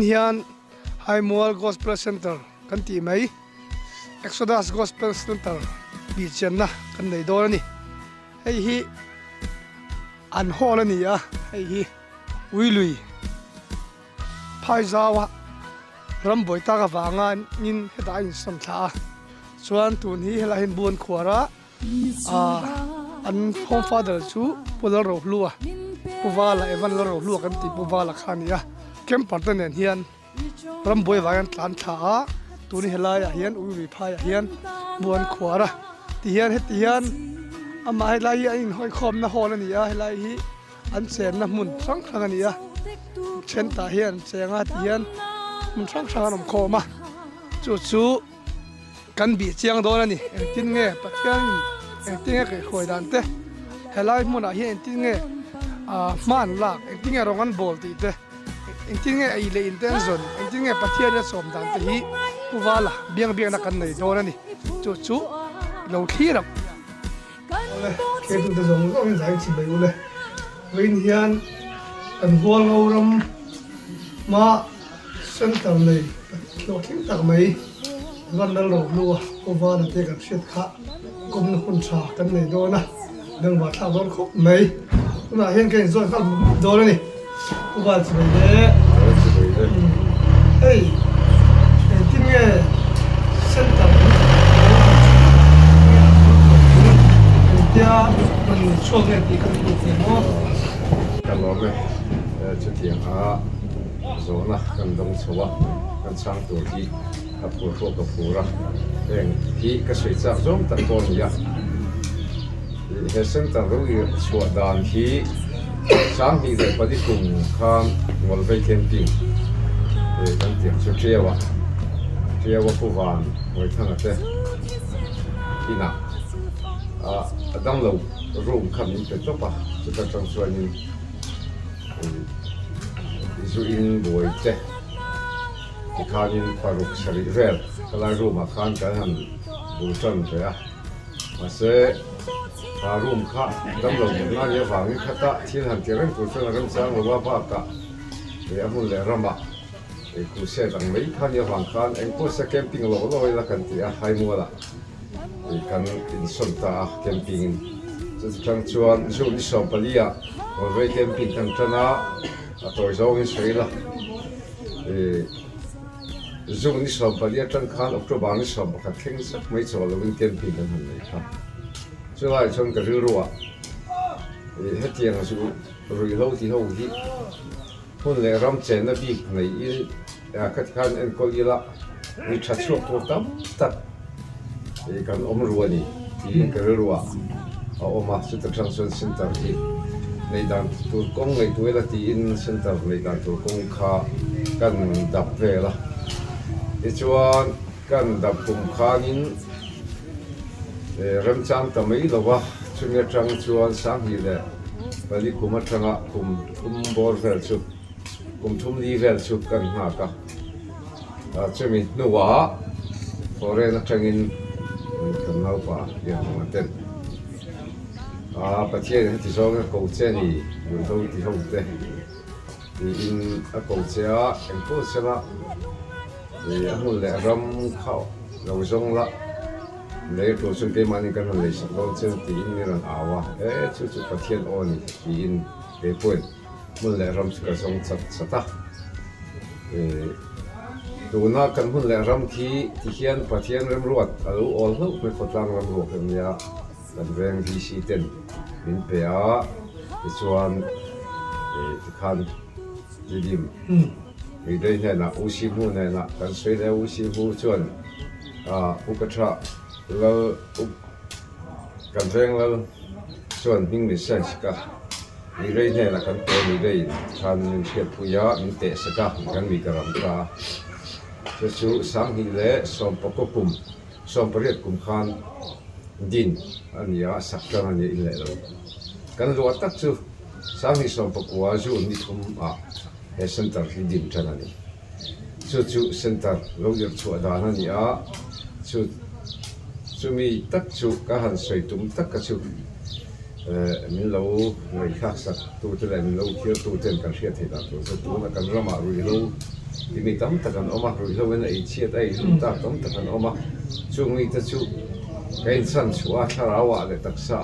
hian Haimual Gospel Centre kan tih mai, Exodus Gospel Centre bihchianna kan nei dawn a ni. Hei hi an hall a ni a, hei hi Uilui Phaizaua rambuai tak avanga in hetah a insawm thla a, chuan tun hi helai hian Buan khuara An home father chu Pu Lalrohlua, Pu Vala, Evan Lalrohlua kan tih Pu Vala kha a ni a. Camper te nen hian rambuai vang hian tlan thla a, tun helaiah hian Uirui phaiah hian buan khuar a. Tihian heti hian amah helai hi an inhawikhawmna hall a ni a, helai hi an chenna hmun hrang hrang a ni a. Thentah hian an cheng a, tihian hmun hrang hrang an awm khawm a, chu chu. Kan bih chiang dawn a ni. Engtin nge Pathianin engtin nge kaihhruai dan te, helai hmunah hian engtin nge hma an lak, engtin nge rawng an bawl tih te, engtin nge ei leh in te an zawn, engtin nge Pathianin a sawm dan te hi Pu Vala biang biakna kan nei dawn a ni. Chu chu lo thlir ang. Awle, kheltute zawng zawngin zai chim mai ule. Vawiin hian kan Hualngo ram hma center nei hlawhtling tak mai Vanlal Rohlua Pu Vana te kan hriat kha kawmna hun tha kan nei dawn a, bengvar thlak dawn khawp mai. Tunah hian ka inzawn nghal mup mup dawn a ni. Pu Val chi mai le. Val chi mai le. Hei engtin nge center engtia rawn chhuak nge tih kan duh ve maw? Ka lawm e, chutiang a zawhna kan dawng chho a, kan chhang tur hi a phur pawh ka phur a, heng hi ka sawi chak zawng tak pawh a ni a. He center lo irh chhuah dan hi 2004 kum khan Ngawlvei camping kan tih ang chu Tiaua Tiaua Pu Van Hmuithanga te inah a damlo room kha min pe tawp a, chuta tang chuanin zu in buai te tikhanin paruk sarih vel helai room ah khan kan han bul tan ve a. Mahse, kha room kha damlo mutna a nih avangin khata thil han ti reng tur chuan a remchang lo a, bakah a hmun leh ramah crusade ang mai kha a nih avang khan engpawh se camping lo lo ila kan ti a, Haimualah kan insawn ta a camping in. Chutang chuan June ni 14 ah Galway camping kan tan a, a tawi zawngin sawi ila. Zung ni 14 atang khan October ni 11 thleng zak mai chaw lovin camping kan han nei kha. Chulaiah chuan ka rilruah hetiang chu ruihhlo ti ho hi hun leh ram chenna bik nei i khati khan enkawl ila mi tha chhuak tur tam tak kan awm ru a ni tiin ka rilruah a awm a. Chuta tang chuan centre hi neih dan tur kawng ngaihtuah ila tiin centre neih dan tur kawng kha kan dap vel a. Tichuan kan dap kum khanin remchang ta mai lo va, chumi atang chuan 2004 kum atanga kum thum bawr vel chu kum thum li vel chu kan nghak a. Chumi hnuah foreign atangin kan naupa Lianhawng a ten a, Pathianin heti zawng a ko che ni, Ruihhlo ti ho te tiin a ko che a, engpawh sela a hmun leh ram kha lo zawng la, lei tur chuan keimahni kan rawn leisak dawn che tiin min rawn au a, e chu chu Pathian aw ni tiin keipawhin hmun leh ram chu ka zawng chat chat a. Tuna kan hmun leh ram khi tihian Pathian remruat a lo awl hlauh mai khawtlang ram ruak em nia kan veng VC ten min pe a, tichuan tikhan Tidim Midei hnenah U Simu hnenah kan sawi leh a, U Simu chuan U ka tha lal U Kan veng lal chuan hming min sign sak a, Mirei hnenah kan pawl Mirei khan min hriatpui a, min teh sak a, kan mi ka ram ta a. Chu chu 2019 kum, 18 kum khan din a ni a, sak tang a ni a inleh lo. Kan luah tak chu 2019 June ni thum ah he centre hi din tan a ni. Chu chu centre lo irh chhuah dan a ni a, chu chumi tak chu ka han sawi tum tak ka chu min lo ngaihthlak sak tu te leh min lo thlir tu ten kan hriat theih dan tur chu tuna kan ramah ruihhlo. Ti mi tam tak an awm a, ruihhlo in a ei chhiat a ei hlum tak tam tak an awm a, chung mite chu ka inchhan chhuah a, thlarau ah leh taksa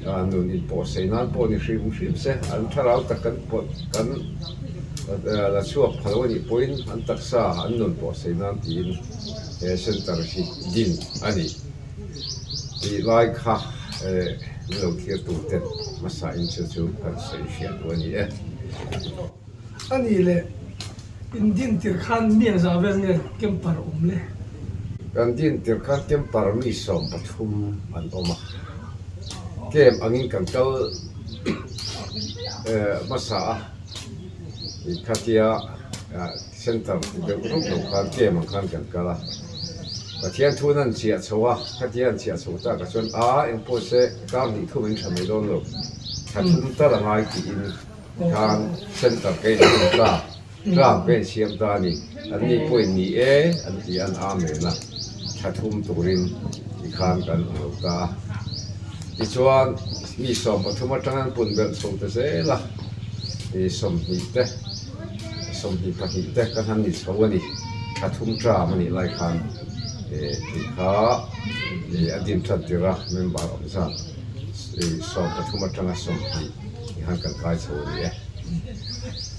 ah nun inpawh sei nan pawh ni hrim hrim se, an thlarau tak kan pawh kan la chhuak pha lo a nih pawhin an taksa an nun pawh sei nan tiin he centre hi din a ni tih lai kha min lo thlir tur ten hmasa in chu chu kan sawi hriat duh a ni e. A nih leh in din tir khan mi engzah vel nge camper awm le? Kan din tir khan camper mi 13 an awm a, camp angin kan kal hmasa a, khatia center ti deuh rup lo khan camp ang khan kan kal a, Pathian thu in an chiah chho a, khatia an chiah chho takah chuan a engpawh se kar hnih thum in tha mai dawn lo, thla thum tal a ngai tiin Khan center ka inhawng ta, tlang ka insiam ta a ni. An ni pawhin ni e an ti a, an amen a, thla thum turin tikhan kan awm lo ta a. Tichuan mi 13 atang an pun belh chho ta zel a, 20 te, 22 te kan han ni chho a ni. Thla thum tram a nih lai khan tih kha a din tan tir a, member awm zat 13 atanga 20. Ti han kan kai chho a ni e.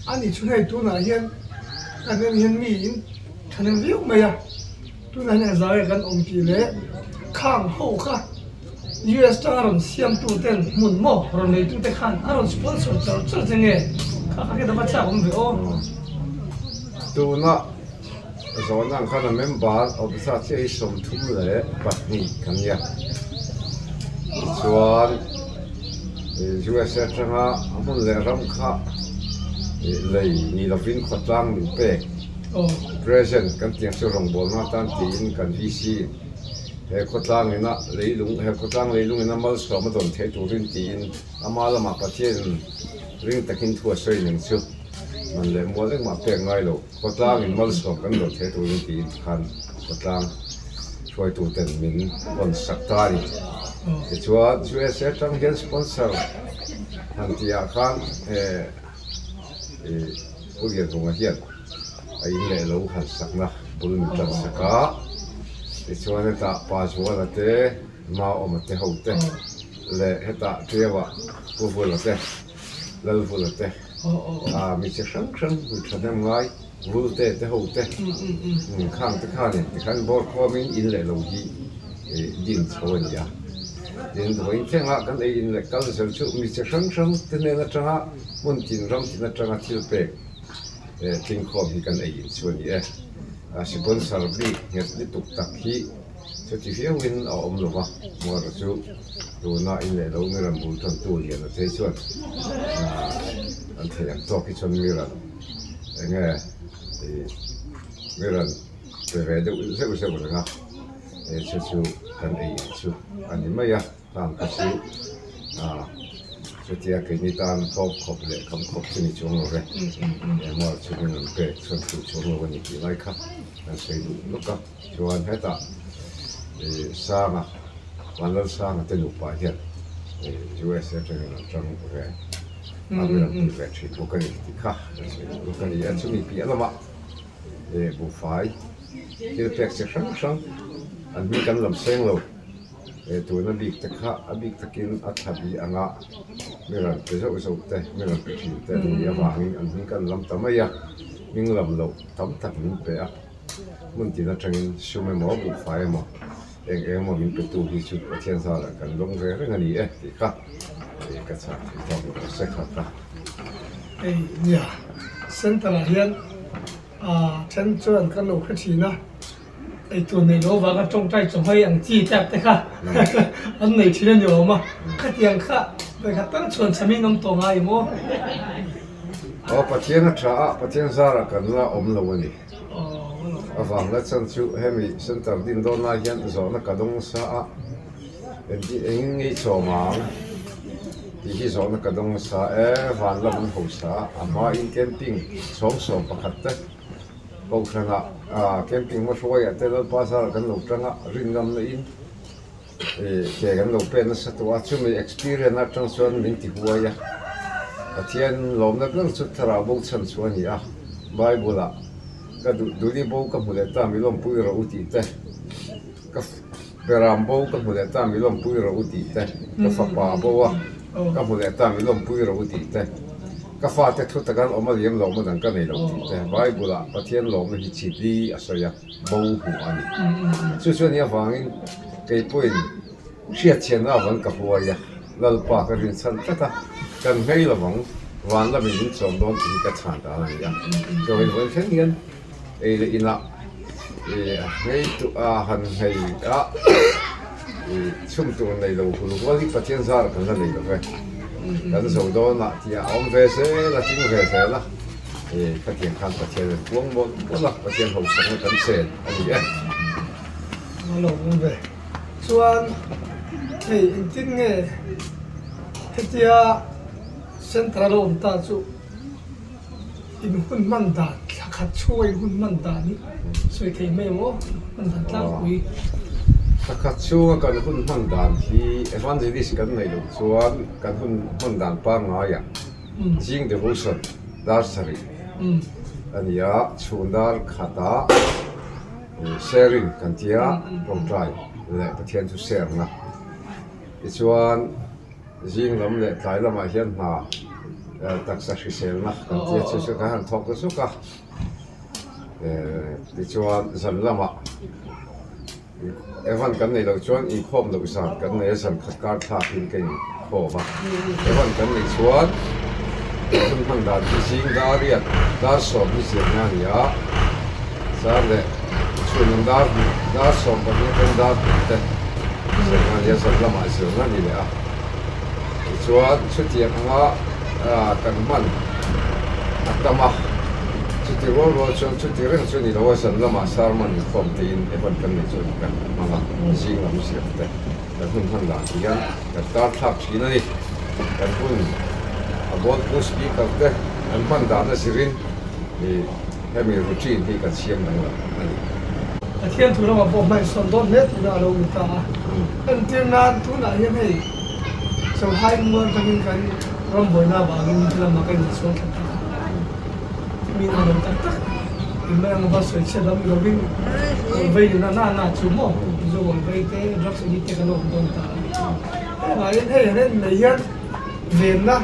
A nih chu hei tunah hian kan en hian mi in thahnem viau mai a, tunah hian engzah kan awm tih leh khang ho kha US tanga rawn siamtu ten hmun maw rawn neitu te khan a rawn sponsor char char che nge kha kha khian a va chak awm ve aw. Tuna zawhna ang khan a member awmsa chiah hi 32 kan nia. Tichuan USA atanga a hmun leh ram kha lei ni lovin khawtlang min pek present kan tih ang chu rawngbawlna atan tiin kan VC in he khawtlang ina leilung he khawtlang leilung ina malsawm a dawn theih turin tiin ama lamah Pathian ring takin thu a sawi ning chu man leh mual engmah pek ngai lo. Khawtlang in malsawm kan dawn thei turin tiin tikhan khawtlang hruaitu ten min rawn sak ta a ni. Tichuan USA atang hian sponsor han tih ah khan Pu Lianhunga hian a in leh lo han sakna bul min tan sak a. Tichuan hetah Pa Zuala te, Maawma te ho te leh hetah Tiauah Pu Vula te, Lal Vula te, A mi chi hrang hrang mi thahnem ngai vul te te ho te khang te khanin tikhan bawr khawmin in leh lo hi din chho a ni a. Tin vawiin thlengah kan ei in leh kal zel chu mi chi hrang hrang te hnen atanga hmun tin ram tin atanga thil pek tlingkhawm hi kan ei in chu a ni e. A sponsor bik nghet lutuk tak hi Chuti viauin a awm lo va, Muara chu tuna in leh lo Miran bul tantu lian a chei chuan an thei ang tawk hi chuan Miran eng nge Miran pe ve deuh zeuh zeuh reng a, chu chu kan ei in chu a ni mai a, tang kha chu chutia keini tan tawp khawp leh kham khawp chu ni chuang lo ve, Muara chu Miran pek chuan fuh chuang lo a ni tih lai kha kan sawi duh lawk a. Chuan hetah Sanga, Vanlal Sanga te nupa hian USA atangin an tang ve a, min rawn pui ve thin bawk a ni tih kha kan sawi duh bawk a ni a. Chumi piah lamah buhfai thil pek chi hrang hrang an hming kan lam seng lo. Tuna bik te kha a bik takin a thla bi anga mi rawn pe zauh zauh te, mi rawn pe thin te an nih avangin an hming kan lam ta mai a, hming lam loh tam tak min pe a. Hmun tin atangin sum emaw, buhfai emaw, eng eng emaw min petu hi chu Pathian zarah kan lawng ve reng a ni e tih kha ka chhak thei tawk lo se kha ka. Hei nia, center ah hian then chuan kan lo hre thin a, eitur neih loh avanga tawngtai chawhmai ang chi type te kha an nei thin a ni awm a, khatiang kha vawikhat tal chhuan chhamin awm tawh ngai maw? Aw Pathian a tha a, Pathian zarah kan la awm lo a ni. Avang la chan chu hemi center din dawn lai hian zawhna ka dawng nasa a, engin nge i chawm ang tih hi zawhna ka dawng nasa e, van lam an hausa a, a hmain camping chhawng 11 te kohhranah camping hmahruaiah te Lalpa zarah kan lo tang a, ringamna in ke kan lo pen nasa tawh a, chumi experience atang chuan min ti huai a, Pathian lawmna ber chu thlarau bo chhan chu a ni a, Bible ah. Ka duli bo ka hmu leh ta mi lawmpui rawh u tih te, ka beram bo ka hmu leh ta mi lawmpui rawh u tih te, ka fapa bo a ka hmu leh ta mi lawmpui rawh u tih te, ka fate thu takan awm a liam lawm a dang ka nei lo tih te, Bible ah Pathian lawmna hi chhit li a sawi a, bo hmuh a ni. Chu chu a nih avangin kei pawhin hriatchhianna avang ka huai a, Lalpa ka rinchhan tlat a, kan nghei lovang, van lamin min chawm dawn tih hi ka chhan dan a ni a. Chawin vawiin thleng hian ei leh inah nghei a han nghei a, chhum tur nei lo hul hual hi Pathian zar kan la nei lo ve. Kan zo dawnah tih a awm ve zel a, ting ve zel a, khatiang khan Pathian an puang mawlh mawlh a, Pathian hausakna kan chen a ni e. A lo awm ve. Chuan hei engtin nge hetia central a awm ta chu in hun hman dan thla khat chhunga in hun hman dan hi sawi thei mai ang aw hman dan tlangpui. Thla khat chhunga kan hun hman dan hi evangelist kan neih loh chuan kan hun hman dan pangngaiah zing devotion dar sarih a ni a, chhun dar khatah Sharing kan ti a, tawngtai leh Pathian chu share na. Tichuan zing lam leh tlai lamah hian hna taksa hriselna kan ti a, chu chu kan han thawk ta zuk a. Tichuan zan lamah Evan kan neih loh chuan inkhawm loh zan kan nei a, zan khat kar thlakin ka inkhawm a. Evan kan neih chuan hun hman dan hi zing dar riat dar sawm hi zirna a ni a, zar leh chhun dar dar sawm pahnih atang dar hnih te zirna a ni a, zan lamah zirna a ni leh a. Tichuan chutiang anga kan hman a tam a, chuti rual rual chuan chuti reng chu a ni lo a, zan lamah sermon inkhawm teiin Evan kan neih chuan kan hmang a, zing lam zir te kan hun hman dan ti hian kan tar thlak thin a ni. Kan hun a bawlpu speaker te an hman dan a zirin ih hemi routine hi kan siam danglam a ni. Pathian thu lamah pawh hmaihsawn dawn hle tihna a lo ni ta a. Entir nan tunah hian hei Chauhai mual atangin kan rambuaina avangin lamah kan insual thla ta a. Mi ang lo tak tak in mai ang va sawi chhiat lam ni lovin vei na na na chu maw Mizo ang vei te drugs addict te kan awm dawn ta a. Hengah hian hei han en mai hian venna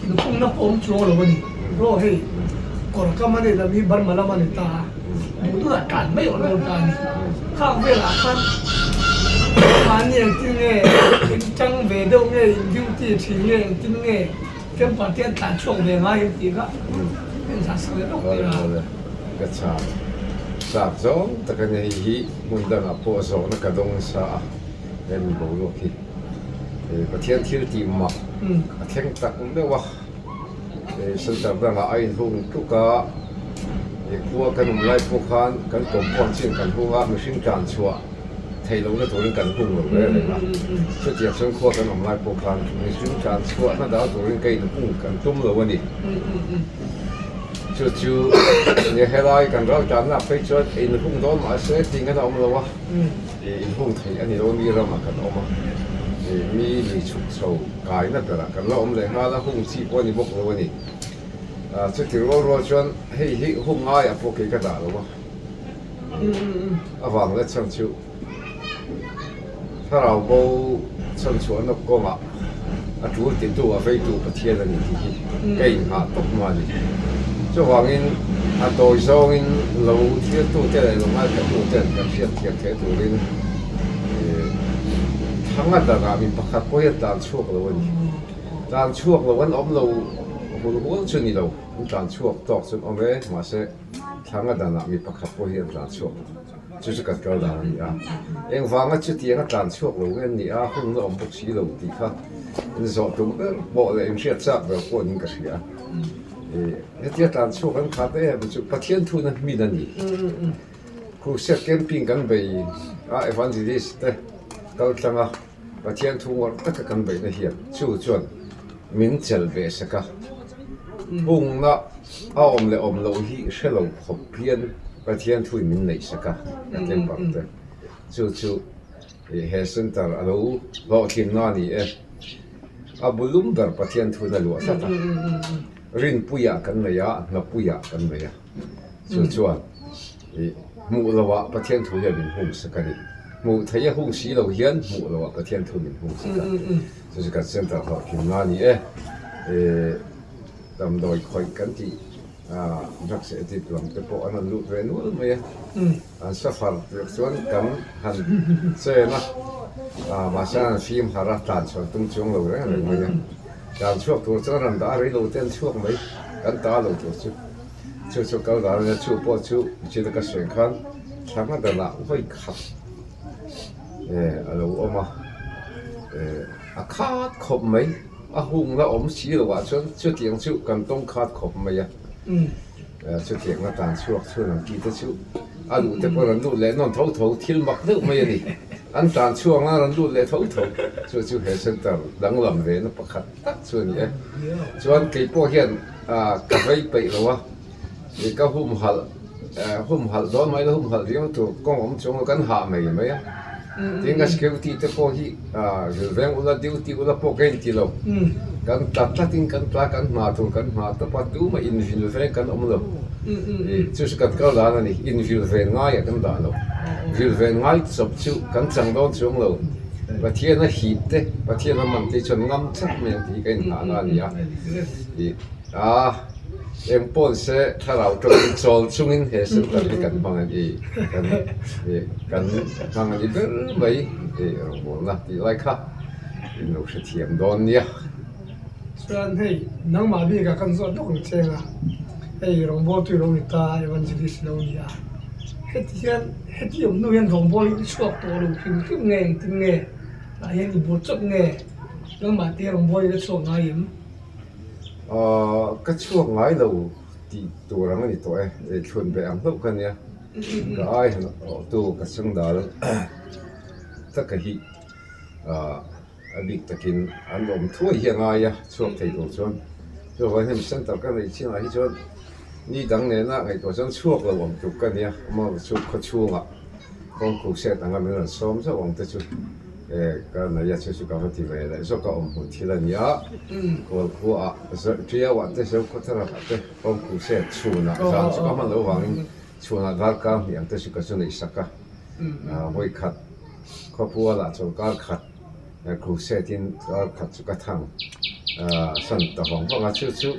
inkhungna pawh awm chuang lo a ni. Rawh hei kawr kam a ni lam hi Burma lam a ni ta a, duh duhah tlan mai awm dawn ta a ni. Khang velah khan mahni engtin nge in tang ve deuh nge in duty thin nge engtin nge Camper te an tlan chhuak ve ngai em tih kha en zah sak leh lawk teh a. Ka chak chak zawng tak a ni hei hi hmun dangah pawh zawhna ka dawng nasa a. He mi boruak hi Pathian thil tih mak a thleng tak meuh a, center dangah a inhung tluk a, khua kan awm lai pawh khan kan compound chin kan hung a, mihring tlan chhuah theih lohna turin kan hung lo reng reng a, chutiang chuan khua kan awm lai pawh khan mihring tlan chhuahna dal turin ka inhung kan tum lo a ni. Chu chu helai kan ral tlanna phei chuan inhung dawn mahse tingan a awm lo a. Inhung theih a ni lo, mi ramah kan awm a, mi lui chhuk chho kaina berah kan la awm leh nghal a, hung chi pawh a ni bawk lo a ni. Chuti rual rual chuan hei hi hung ngaiah pawh kei ka dah lo a, avang leh chhan chu thlarau bo chhan chhuahna kawngah a tul titu a veitu Pathian a ni tih hi ka inghah tawp hma a ni. Chuvangin a tawi zawngin lo thiltute leh lo ngaithlatuten kan hriat thiam theih turin thanga dangah mi pakhat pawh hian tlan chhuak lo a ni. Tlan chhuak lo an awm lo hul hual chu ni lo, an tlan chhuak tawk chu an awm e, mahse thanga danah mi pakhat pawh hi an tlan chhuak lo. Chu chu kan kal dan a ni a, engvanga chutianga tlan chhuak lo nge an nih a, hungna awm bawk si lo tih kha inzawh tum ber pawh leh inhriat chak ber pawh niin ka hria. Hetia tlan chhuak an khat em chu Pathian thuna hmin a ni. Crusade camping kan bei a, evangelist te kal tlang a, Pathian thu ngawrh taka kan beihna hian chu chuan min chelh ve sek a, hungna a awm leh awm loh hi hre lo khawp hian Pathian thuin min neih sak a, ka temper te chu chu he center a lo hlawhtlinna a ni e. A bulum ber Pathian thuin a luah tlat a, rinpuiah kan nei a, hnapuiah kan nei a, chu chuan. I hmuh loah Pathian thu hian min hung sak a ni. Hmuh theih a hung si lo hian hmuh loah Pathian thu min hung sak a. Chu chu kan center hlawhtlinna a ni e. I damdawi khawih kan tih drugs addict lam te pawh an rawn lut ve nual mai a. An suffer tirh chuan kan han chen a, mahse an fim harh a, tlan chhuah tum chuang lo reng reng mai a. Tlan chhuak tur chuan ran dah a rei lo te an chhuak mai, kan ta lo tur chu. Chu chu kal dan a nia, chu pawh chu china ka sawi khan thlang a danah vawi khat a lo awm a, a khat khawp mai, a hungna awm si lo ah chuan chutiang chu kan tawng khat khawp mai a, chutiang a tan chhuak chhun ang tih te chu a luh te pawh an lut leh nawn tho tho, thil mak deuh mai a ni, an tan chhuak nan an lut leh tho tho, chu chu he center danglam ve na pakhat tak chu a ni e. Chuan kei pawh hian ka vei peih lo a, ka humhalh humhalh dawn mai la humhalh riau tur kawng awm chung kan hah mai mai a. Tin ka security te pawh hi vil veng ula duty ula pawh ka inti lo. Kan tla tlatin kan tla kan hma tur kan hma tawp a, tumah invil veng kan awm lo. Chu chu kan kal dan a ni, invil ven ngaiah kan dah lo. Vil ven ngai chawp chu kan chang dawn chuang lo. Pathian a hip te, Pathian a man te chuan ngam tlat mai ang tih hi ka inhahna a ni a. Ih a, eng pawn se thlarau tawngin chawl chungin he center hi kan hmang a ni, kan ih kan hmang a ni ber mai ih rawngbawlna tih lai kha in lo hrethiam dawn nia. Chuan hei nangmah bikah kan zawt lawk ang cheng a, hei rawngbawltu i lo ni ta, evangelist i lo ni a, heti hian heti awm hnu hian rawngbawl hi i chhuak tawh lo hrim hrim nge engtin nge tah hian i bur chawp nge nangmah te rawngbawl hi la chhuak ngai em? Aaa ka chhuak ngai lo tih tur ang a ni tawh e, ei thlun ve ang hlauh ka nia, ka ai han awh tu ka chhungdal taka hi aaa. A bik takin an awm thuai hi a ngai a, chhuak thei tur chuan. Chuvangin hemi center ka neih chinah hi chuan ni dang nena ngaihtuah chuan chhuak lo awm tluk ka nia, amah chu khaw chhungah kawngkhur set anga min rawn sawm zauh ang te chu ka nei a, chu chu ka va ti ve leh zawk a, awm hmun thil a ni a, Kawlkhuaah Tiauah te Zokhawtharah te kawngkhur set chhunah zan chu ka hman loh vangin chhunah darkar hnih ang te chu ka chu neih sak a, vawikhat khawpualah chawlhkar khat. Crusade in kar khat chu ka thang san ta vang vang a, chu chu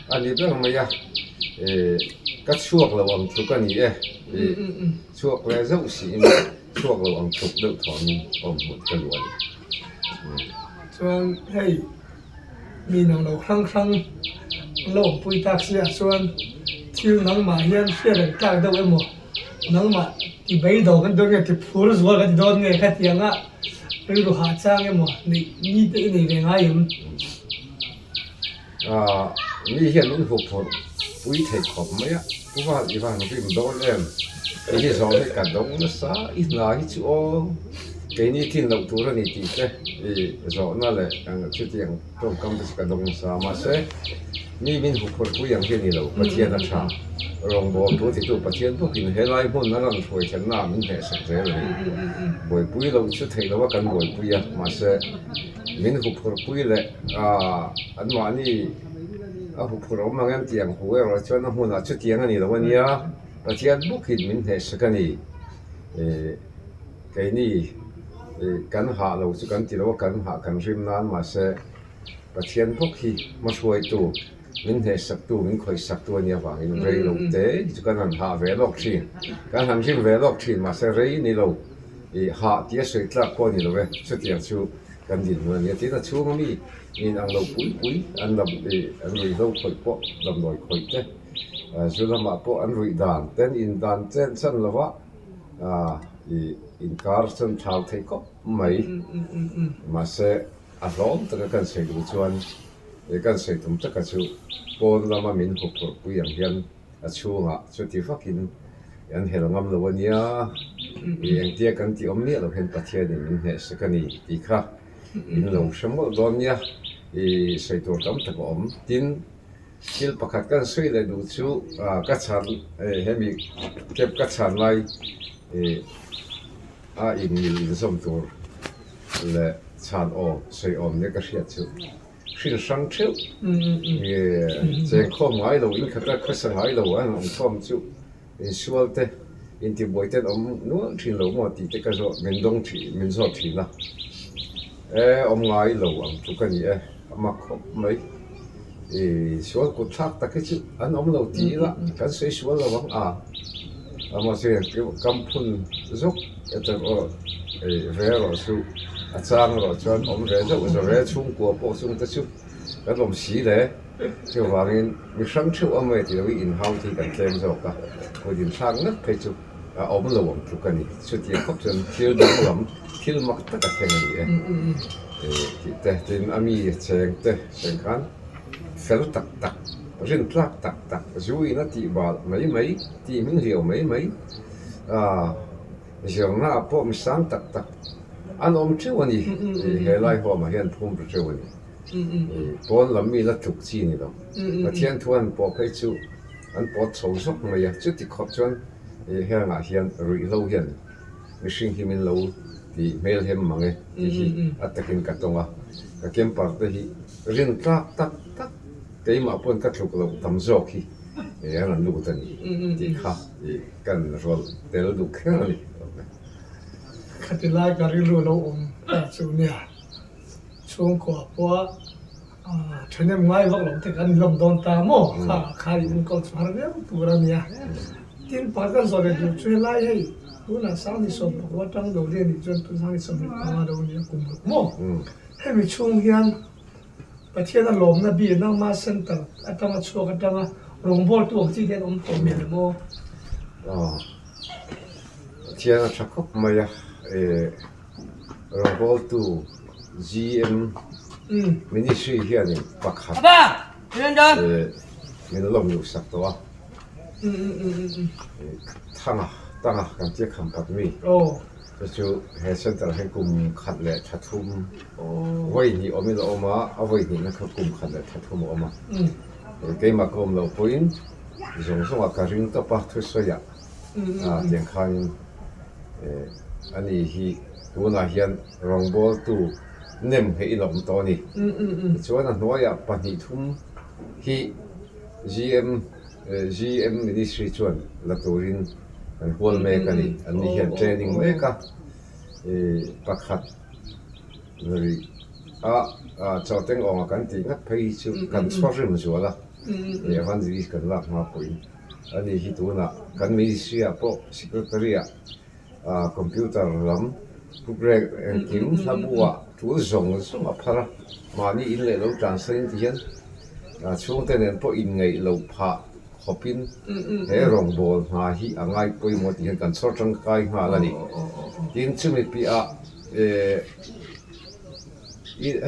a ni ber mai a, ka chhuak lo ang tluk a ni e, chhuak leh zauh siin chhuak lo ang tluk deuh thawmin awm hmut ka luah a ni. Chuan hei mi nang lo hrang hrang an lo awmpui tak sia chuan thil nangmah hian hriat reng tlak deuh emaw nangmah ti beidawng kan dawn nge ti phur zual kan ti dawn nge khatiang a. Rilru hah chang emaw neih ni te i nei ve ngai em? Aaa mi hian min hup phurh pui thei khawp mai a, Pu Val i van rim dawn em? Kei hi zawng hi ka dawng nasa, i hna hi chu aw keini thin loh tur a ni tih te i zawhna leh chutiang tawngkam te chu ka dawng nasa mahse mi min hup phurh pui ang hi a ni lo, Pathian a tha. Rawngbâwl tur titu Pathian bawkin helai hmun a rawn hruai thlenna ah min hnehsak zel a ni. Buaipui loh chu theih loh a kan buaipui a, mahse min huphurhpui leh anmahni a huphurh awm ang em tih ang hu erawh chuan a hmunah chutiang a ni lo a nia, Pathian bawkin min hnehsak a ni. Keini kan hah lo chu kan ti lo a, kan hah kan rim nan mahse Pathian bawk hi hmahruaitu. Min hnehsaktu, min khawihsaktu a nih avangin rei lo te hi chu kan han hah ve lawk thin. Kan han rim ve lawk thin, mahse rei ni lo, ih hah tia sawi tlak pawh a ni lo e, chutiang chu kan dinhmun a ni a. Tin, a chhunga mi in ang lo pui pui an lam ih an ruihhlo khawih pawh damdawi khawih te, zu lamah pawh an ruih dan te an in dan chen chan lova ih inkar chuan thlau thei khawp mai. Mahse, a hlawm taka kan sawi duh chuan He kan sawi tum taka chu pawn lama min huphurh pui ang hian a chhungah chuti vakin an hel ngam lo a nia, i engtia kan tih awm miah lo hian Pathianin min hnehsak a ni tih kha in lo hre mawlh dawn nia, i sawi tur tam tak a awm. Tin, thil pakhat kan sawi leh duh chu ka chhan hemi camp ka chhan lai a inmil inzawm tur leh chhan awm sawi awm nia ka hriat chu. Hrin hrang theuh nge chengkhawm ngai lo, in khata khawsa ngai lo an awm khawm chu insual te. Intibuai ten awm nual thin lo maw tih te ka zawh min dawng thin min zawt thin a. E awm ngai lo ang chu ka ni e, a mak khawp mai. I sual kut thlak tak hi chu an awm lo ti ila kan sawi sual lo ang a. Mahse kam phun zawk erawh ve erawh chu a chang erawh chuan awm ve zauh zauh e, chhungkua pawh chungte chu kan awm si le. Chuvangin mi hrang theuh a mai tih loin inhau te hi kan tlem zawk a, kut inthlak ngat phei chu a awm lo ang tluk a ni. Chutiang khawp chuan thil danglam, thil mak tak a thleng a ni e tih te, tin a mi cheng te cheng khan fel tak tak, rintlak tak tak, zu in a tih bal mai mai, tih hming hliau mai mai, zirna ah pawh mi sang tak tak an awm theuh a ni tih he lai huamah hian phum ru theuh a ni. Pawn lam mi la tluk chi ni lo. Pathian thu an pawh phei chu an pawt chho zawk mai a, chuti khawp chuan hengah hian ruihhlo hian mihring hi min lo ti hmelhem mang e tih hi a takin ka tawng a, ka camper te hi rin tlak tak tak keimah pawn ka tluk loh tam zawk hi an rawn lut a ni tih kha kan rawlh tel duh kher a ni. Khati lai ka rilru lo awm ta chu nia. Chhungkua pawha thahnem ngai vak lo te kan inlawm dawn ta maw? Kha kha i enkawl chu har viau tur a nia. Tin, pakhat kan zawh leh duh chu helai hei tunah Sangni sawmpakua atang lo lian nih chuan tun Sangni 25 lo nia kum ruk maw? Hemi chhung hian Pathian a lawmna bi nangma center atanga chhuak atanga rawngbawltu ang chi te an awm tawh mial em aw? Aw, Pathian a tha khawp mai a, Rawngbawltu GM Ministry hianin pakhat min lawm luhsak tawh a, Thanga, Tanga kan tia kham khat mi chu chu he centre ah hian kum khat leh tha thum vawi hnih awmin a awm a, a vawi hnihna kha kum khat leh tha thum a awm a, keimah ka awm loh pawhin zawng zawngah ka ring tawp a thusawiah tiang khanin. Ani hi tunah hian rawngbawltu nem hei in a awm tawh a ni. Tichuan a hnuaiah pahnih thum hi GM GM Ministry chuan la turin an hual mek a ni. Anni hian training mek a, pakhat ri a chawteng awnga kan tih ngat phei hi chu kan chhawrrim zual a, evangelist kan lak hma pawhin. Ani hi tunah kan ministry ah pawh secretary ah computer lam programme engkim hlabu ah tul zawng zawng a phar a, mahni in leh lo tlansan in ti hian chhungte nen pawh inngeih loh phah khawpin he rawngbâwl hna hi a ngai pawimawh tih hian kan chhawr tangkai nghal a ni. Tin, chumi piahah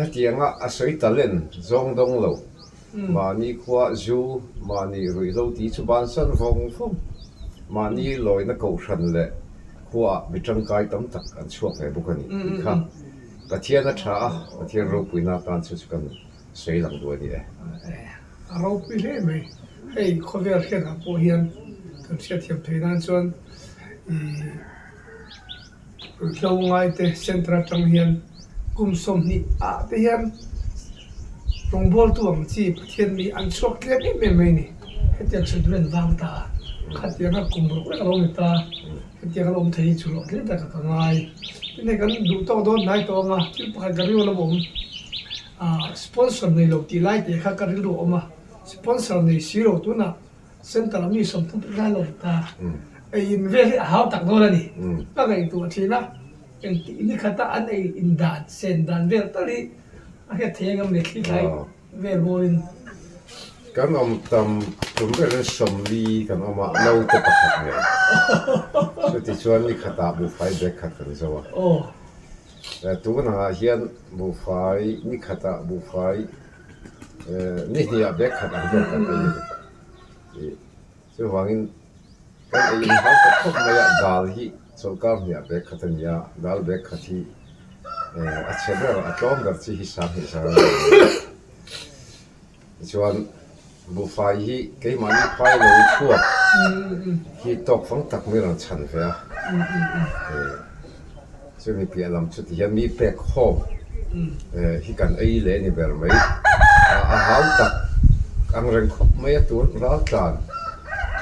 hetianga a sawi talent zawng dawng lo Mahni khua zu, mahni ruihhlo ti chu bansan vawng vawng. Mahni lawina kohhran leh khuaah mi tangkai tam tak an chhuak ve bawk a ni tih kha Pathian a tha a, Pathian ropuina atan chu chu kan sawi lang duh a ni e. A ropui hle mai. Hei khawvel hriatah pawh hian kan hriatthiam theih nan chuan ih Ruihhlo ngaite centre atang hian kum 20 ah te hian rawngbawltu ang chi Pathian mi an chhuak tlem em em mai a ni. Hetiang sawi tur an vang ta a, khatianga kum ruk rek a lo ni ta, hetiang a lo awm thei hi chu hlawhtling tak a ka ngai. Tin hei kan duh tawk dawn hnai tawh ang a, thil pakhat ka rilru a lo awm, ah sponsor nei lo tih lai teh kha ka rilru a awm a, sponsor nei si lo tunah Centre ah mi 30 pawh lai lo ta. Ei in vel hi a hau tak dawn a ni. Ka ngaihtuah thin a, engtik ni khata an ei in dan, sen dan vel tal hi a hriat thei engem le thli thlai vel bawlin. Kan awm tam tum berin 40 kan awm a, naute pakhat nen. Chutichuan ni khatah buhfai bag khat kan zo a. Tunah hian buhfai ni khatah buhfai Ni hnih ah bag khat ang hian kan ei a ni. Chuvangin kan ei in hau tak khawp mai a, dal hi chawlhkar hnih ah bag khat a ni a, dal bag khat hi a chhe ber a tlawm ber chi hi 2000 a ni a. Tichuan buhfai hi keimahni phai lo chhuak hi tawk fang tak mai rawn chhan ve a. Chumi piah lam chu tihian mi pek khawm hi kan ei leh a ni ber mai. A hau tak ang reng khawp mai a tun ral tlan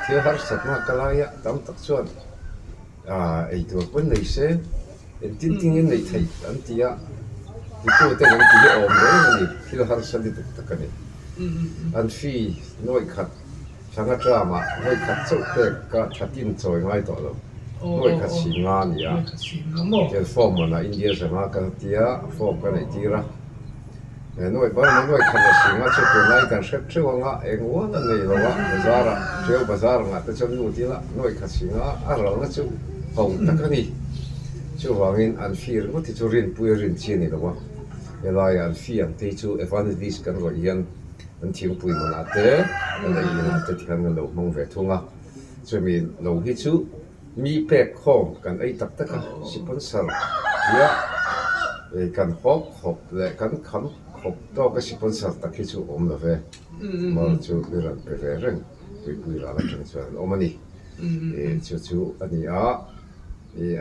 thil harsatna ka lai a tam tak chuan Ei tur pawn nei se, engtin tingin neih theih an ti a, titute an ti hi a awm reng a ni, thil harsa lutuk tak a ni. An fee nuaih khat thlang atama nuaih khat chauh pek ka thatin chawi ngai tawh lo, nuaih khat si nga a ni a, tian form manah India zanga ka tia form ka neih tir a. Nuaih Burma nuaih khat a sing a, chu tunlai kan hre theuh anga eng ual a nei lo a, bazar ah Tiau bazar angah te chuan lut ila nuaih khat sing a, a ralna chu ho tak a ni. Chuvangin an fee ringawt hi chu rinpui a rin chi a ni lo a, helaiah an fee ang te hi chu Evangelist kan rawih hian an thingpui manah te, an ei inah te tikhan kan lo hmang ve thung a, chumi lo hi chu Mi pek khawm kan ei tak tak a, sponsor tia kan hawp khawp leh kan kham khawp tawk a sponsor tak hi chu awm lo ve. Mar chu mi rawn pe ve reng tuipui ral atang chuan an awm a ni. Chu chu a ni a,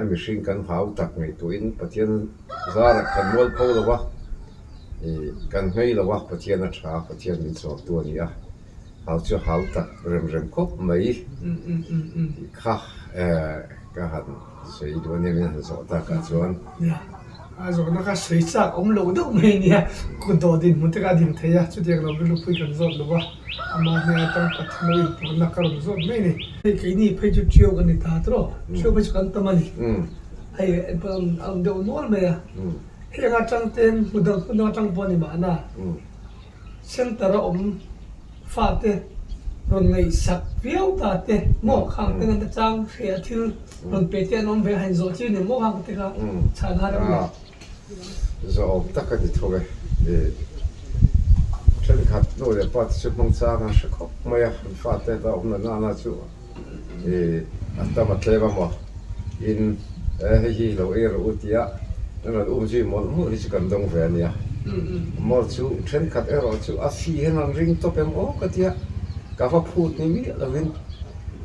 a mihring kan hau tak ngaihtuahin Pathian zarah kan mual pho lo va, kan nghei lo a, Pathian a tha, Pathian min chawrtu a ni a. Hau chu hau tak rem rem khawp mai tih kha ka han sawi duh a nia min han zawh takah chuan. Nia, a zawhna kha sawi chak awm loh deuh mai a nia, kut dawh dinhmun te kha a din thei a, chutiang lo rilru kan zawt lo a, ama hmel atang Pathian lo inpawhna ka rawn zawt mai a ni. Hei keini phei chu Ṭio kan ni ta tawh, Ṭio phei chu kan tam a ni, hei a awm deuh nual mai a, heng atang ten hmu dang hmun dang atang pawh a ni mahna. Center a awm fate rawn ngaihsak viau ta te maw khang te ngan chang hria thil rawn pe te an awm ve a han zawh chi ni maw khang te kha chhan har em le. Zawh awm tak a ni tho e. Thenkhat nu leh pa te chu hmang chang an hre khawp mai a, an fate ta awm na nana chu a tam a tlem a maw in hei hi lo ei rawh u tia an rawn um zui mawlh mawlh hi chu kan dawng ve a nia. Mawr chu thenkhat erawh chu a fi hian an ring tawp em aw ka tia ka va phut ni miah lovin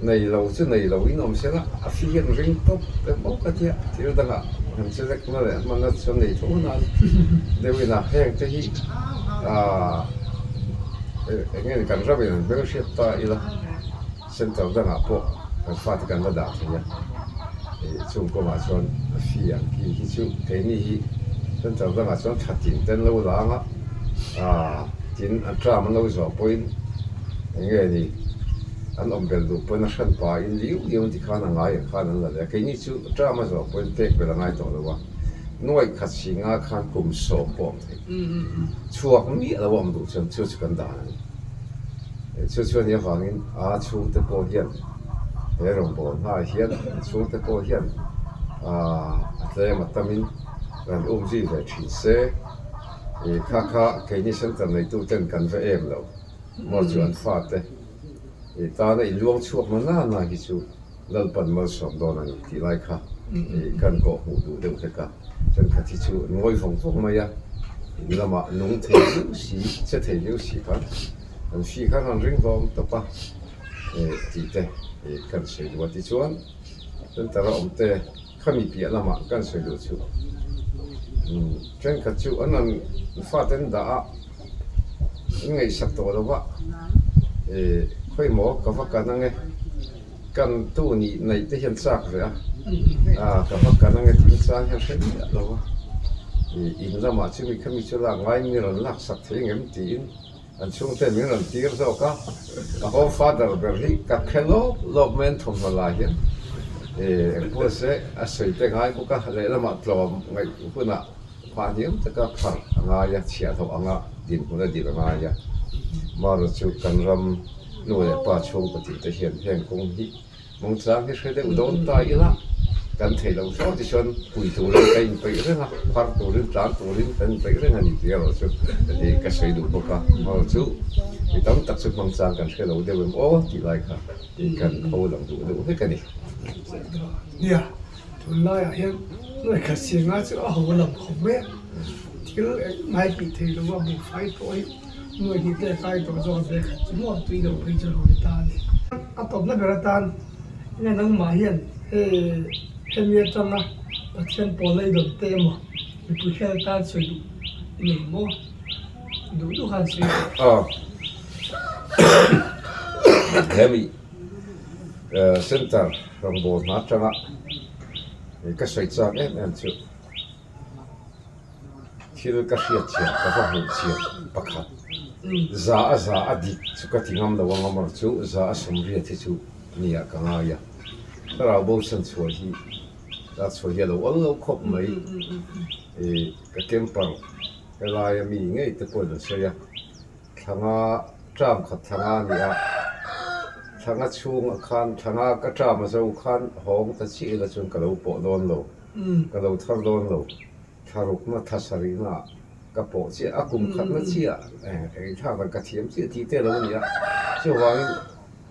nei lo chu nei lo in awm sela a fi hian ring tawp em aw ka tia thil dangah han che lek na leh hmanna chuan nei tho nan deuhin a heng te hi aah eng nge ni kan ram in an hmelhriat ta ila. Centre dangah pawh kan fate kan la dah thei a, ih chung kawngah chuan a fee ang khi hi chu keini hi centre dangah chuan thla tin te an lo lang a, aah tin an term an lo zawh pawhin eng nge ni an awm belh duh pawhin a hran pahin liu liu an ti khan a ngai ang khan an la leh a, keini chu term a zawh pawhin pek belh a ngai tawh lo a, nuaih khat si nga khan kum sawm pawh a awm thei, chhuak miah lo a awm duh chuan chu chu kan dan a ni. Chu chu a nih avangin a chhungte pawh hian he rawngbâwl hnaah hian a chhungte pawh hian a tlem a tamin rawn um zui ve thin se. Ih kha kha keini centre neituten kan va em lo maw chu an fate ih tana i luang chhuak na na na hi chu Lalpan malsawm dawn a ni tih lai kha ih kan kawh hmuh duh deuh hlek a. Thenkhat hi chu an ngawi vawng vawng mai a, in lamah nung thei viau si, che thei viau si khan an fi khan an ring hlawm tawp a, eh tih te eh kan sawi duh a tichuan center a awm te khami piah lamah kan sawi duh chu umm thenkhat chu an an fate an dah a, an ngaihsak tawh lo va, eh khawi maw ka va kan ang e. Kan tu nih neih te hian chak ve a, ah ka va kan ange thil chang hian hre miah lo a, ih in lamah chumi khami chu lak ngaiin mi rawn lak sak thei angem tiin an chhungte min rawn tir zawk a, ka home father ber hi ka khe lawp lawp mai an thawmhnaw lai hian ih engpawh se a sawi te ngai bawk a, lehlamah tlawm ngaih hunah phah hniam taka phar a ngai a, chhiahhlawh anga dinhmun a dil a ngai a, Mara chu kan ram Nu leh pa chhungkaw tih te hian heng kawng hi mawngchang hi hre deuh dawn ta ila kan theih loh thlawh ti chuan pui turin ka inpeih reng a, phar turin tlan turin kan inpeih reng a ni tih erawh chu ih ka sawi duh bawk a, erawh chu mi tam tak chu hmangchang kan hre lo deuh em aw tih lai kha ih kan pho lang duh deuh vek a ni. Nia, tunlaiah hian lehkha siamna chu a ho lam khawp mai a, thil engmah tih theih loh a buhfai pawh hi Nuai hnih te kai tawh zawk a bag khat chu maw tui lo phei chu a lo ni ta a ni. A tawpna ber atan enge nangmah hian hei hemi atanga Pathian pawl a i dawn te emaw mipui hian atan sawi duh i nei maw? Duh duh khan sawi duh. Aw hemi center rawngbâwl hna atanga. Ka sawi chak em em chu thil ka hriat thiam ka va hmuh thiam pakhat za a za a dik chu ka ti ngam lo ang amar chu za a sawmriat hi chu nia ka ngai a thlarau bo chhan chhuah hi ta chhuah hi a lo awl lo khawp mai ka camper helaia mi ngei te pawhin an sawi a. Thlanga term khat thlanga a ni a, thlanga chhungah khan thlanga ka term a zo khan hawng ta chiah ila chuan ka lo pawh dawn lo, ka lo thar dawn lo, thlarukna thasarihna ka pawh chiah a, kum khatna chiah eng thlak dan ka thiam chiah tih te a lo ni a, chuvangin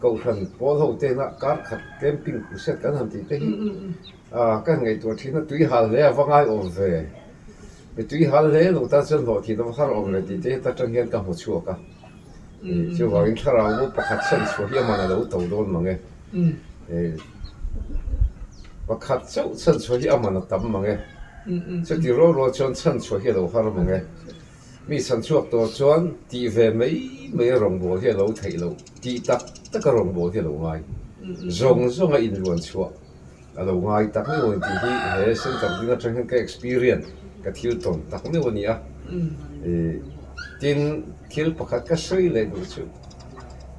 Kohhran pawl ho tena kar khat camping crusade kan han tih te hi ka ngaihtuah thin a, tui hal hle a va ngai awm ve. Mi tui hal hle lo tan chuan hlawh thih dawm har awm leh tih te heta tang hian ka hmu chhuak a. Chuvangin thlarau bu pakhat chhan chhuah hi aman a lo to dawn mang e. Pakhat chauh chhan chhuah hi aman a tam mang e. Chuti rual rual chuan chhan chhuah hi a lo har mang e. Mi chhan chhuak tur chuan tih ve mai mai a rawngbâwl hi a lo theih loh, tih tak taka rawngbâwl hi a lo ngai. Zawng zawnga inluan chhuah. A lo ngai tak meuh ang tih hi he centre ding atang hian ka experience, ka thil tawn tak meuh a ni a. Tin, thil pakhat ka sawi leh duh chu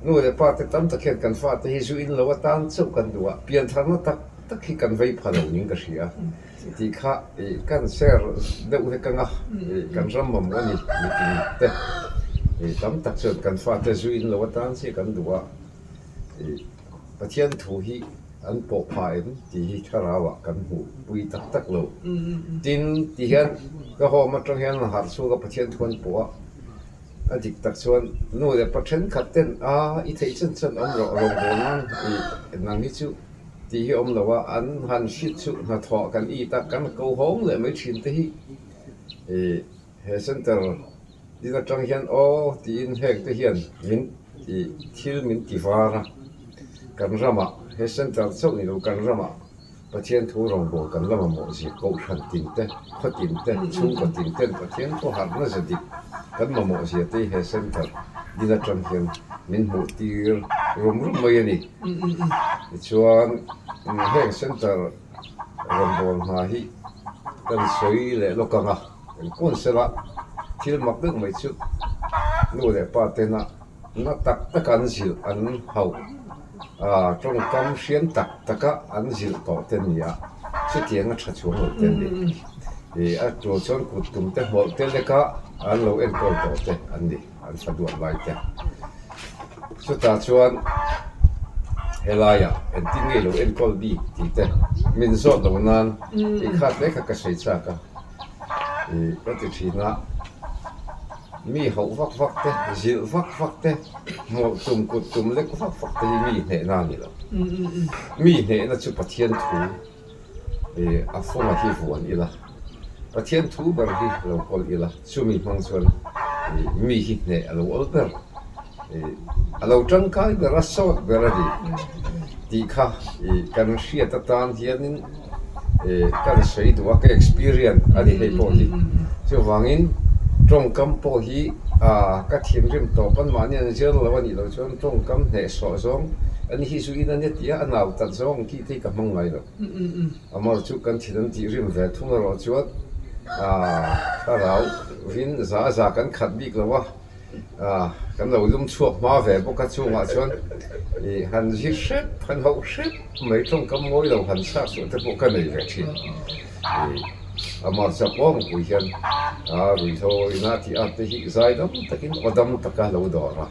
nu leh pa te tam tak hian kan fate hi zu in lo atan chauh kan duh a, piantharna tak tak hi kan vei pha lo ning ka hria tih kha kan share deuh hlek ang a, kan ram mamawh a ni mitin te tam tak chuan kan fate zu in lo atan chiah kan duh a. Pathian thu hi an pawh pha em tih hi thlarauah kan hmuh pui tak tak lo. Tin, ti hian ka home atang hian harh chhuak a Pathian thu an pawh a, a dik tak chuan nu leh pa thenkhat ten a i theih chen chen awm rawh rawngbâwl nan i nang hi chu tih hi awm lo a, an han hrit chu hnathawh kan it a, kan ko hawng leh mai thin te hi i he center Tin atang hian aw tiin heng te hian min ti thil min ti var a, kan ramah he centre chauh ni lo kan ramah Pathian thu rawngbâwl kan la mamawh zia kohhran tin te, khaw tin te, chhungkaw tin ten Pathian thu harhna za dik kan mamawh zia te hi he centre din atang hian min hmuh tir rum rum mai a ni. Tichuan heng centre rawngbâwl hna hi kan sawi leh lawk ang a. Engkawn sela thil mak deuh mai chu nu leh pa tena na tak taka an zilh an hauh a, tawngkam hriam tak taka an zilh tawh te ni a, chutiang a tha chuang lo te an ni. Ih a tul chuan kut tum te hmawlh te leka an lo enkawl tawh te an ni, an fa duat lai te. Chutah chuan helaiah engtin nge lo enkawl bik tih te min zawt lo nan tih kha hle kha ka sawi chak a. Ih ka ti thin a, mi hauh vak vak te, zilh vak vak te, hmawlh tum kut tum lek vak vak te hi mi hnehna a ni lo. Mi hnehna chu Pathian thu ih a fawng a hi vuan ila, Pathian thu ber hi lo kawl ila, chumi hmang chuan ih mi hi hneh a lo awl ber, ih a lo tangkai ber a sawt ber a ni tih kha ih kan hriat atan hianin. Kan sawi duh a, ka experience a ni hei pawh hi. Chuvangin tawngkam pawh hi ka thinrim tawp an mahni an zir lo a nih loh chuan tawngkam hnehsawh zawng a ni hi zu in a nia tih a, a nau tat zawng ang tih te hi ka hmang ngai lo. Amar chu kan thin an tih rim ve thung erawh chuan thlarau vin za za kan khat bik lo a. Kan lo lum chhuak hma ve bawk a, chungah chuan ih han zir hrep, han hauh hrep mai tawngkam mawi lo han chhak suh te pawh ka nei ve thin. Ih a hmarcha pawngpui hian a ruihhlo ina tih at te hi zai dam takin aw dam taka lo dawr a,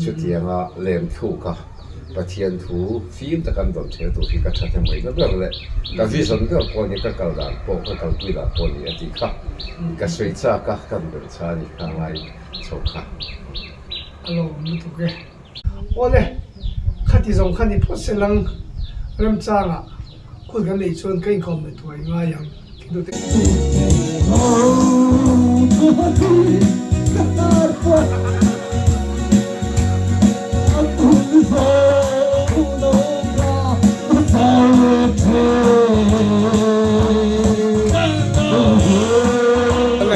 chutianga lem thluk a Pathian thu fim taka an dawn thel tur hi ka tha hnem ngaihna ber leh ka vision ber pawh a ni, ka kal dan pawh ka kalpui dan pawh a ni a tih kha ka sawi chak a, kan ber cha a ni kha ngai chho kha. A lo awm lutuk e. Awle, khati zawng kha ni phawt se lang remchangah kut kan neih chuan ka inkawm leh thuai ngai ang tih deuh te.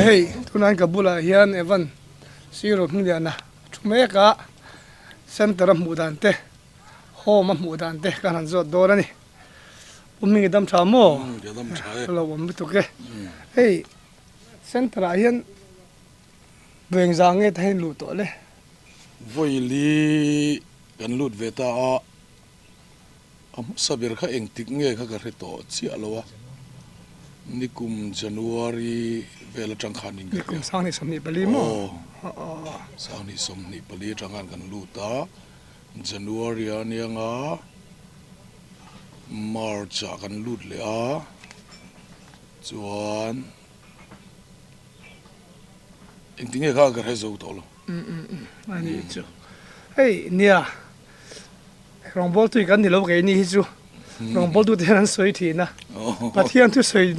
Hei tunah ka bulah hian Evan Siro Hmingliana thu mek a, center a hmuh dan te, home a hmuh dan te kan han zawt dawn a ni. Pu Hming i dam tha maw? Umm ka dam tha e. Ka lo awm lutuk e. Hei center ah hian veng zang nge ta hian luh tawh le? Vawili kan lut ve ta a, a hmasa ber kha engtik nge kha ka hre tawh chiah lo a, nikum January vel atang khan in ka hria. Nikum 2024 maw? Aw, 2024 atang khan kan lut a. January a nia nga March ah kan lut leh a chuan engti nge kha ka hre zo tawh lo. Umm umm umm a nih chu hei nia rawngbawltu hi kan ni lo keini hi chu rawngbawltu te hian an sawi thin a Pathian thusawi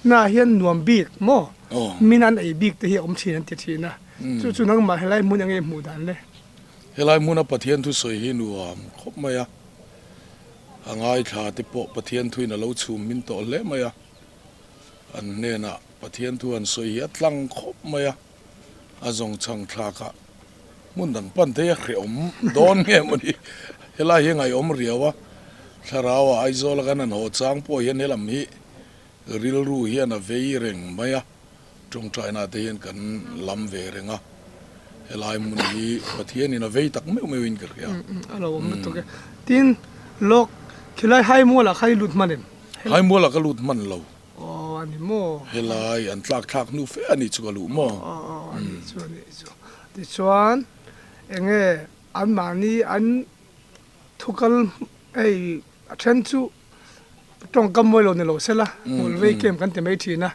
na hian nuam bik maw min an ei bik te hi a awm thin an ti thin a chu chu nangmah helai hmun enge hmuh dan le. Helai hmuna Pathian thusawi hi nuam khawp mai a, a ngaithla te pawh Pathian thuin a lo chhum hmin tawh hle mai a, an hnenah Pathian thu an sawi hi a tlang khawp mai a, a zawng chhang thlak a, hmun dang pan thei a hrehawm dawn nge maw ni, helai hi ngaihawm riau a, thlarau ah Aizawl a kan han haw chang pawh hian helam hi rilru hian a vei reng mai a. Tawngtaina te hian kan lam ve reng a, helai hmun hi Pathianin a vei tak meuh meuhin ka hria. A lo awm lutuk e. Tin, lawk, khilai Haimualah kha i lut hman em? Haimualah ka lut hman lo. Aw, a ni maw? Helai an tlak thlak hnu fe a nih chu ka luh maw? Aw, aw, a nih chu, a nih chu. Tichuan, enge anmahni an thukal hei a then chu Tawngkam mawi lo ni lo sela, hmul vei kem kan ti mai thin a,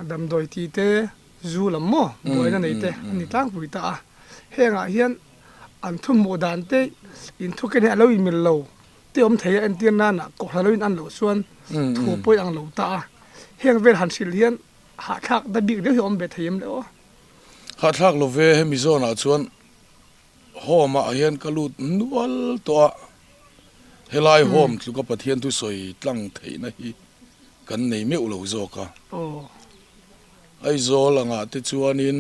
damdawi ti te, zu lam maw buaina nei te a ni tlangpui ta a. Hengah hian an thu hmuh dan te inthuken hi a lo inmil lo te awm thei a, entir nana kohhran lo in an loh chuan thu pawhin ang lo ta a. Heng vel han hrilh hian hahthlak da bik deuh hi a awm ve thei em le aw. Hahthlak lo ve, hemi zawnah chuan Home ah hian ka lut nual tawh a, helai home tluka Pathian thusawi tlang theihna hi kan nei meuh lo zawk a. Aizawl angah te chuanin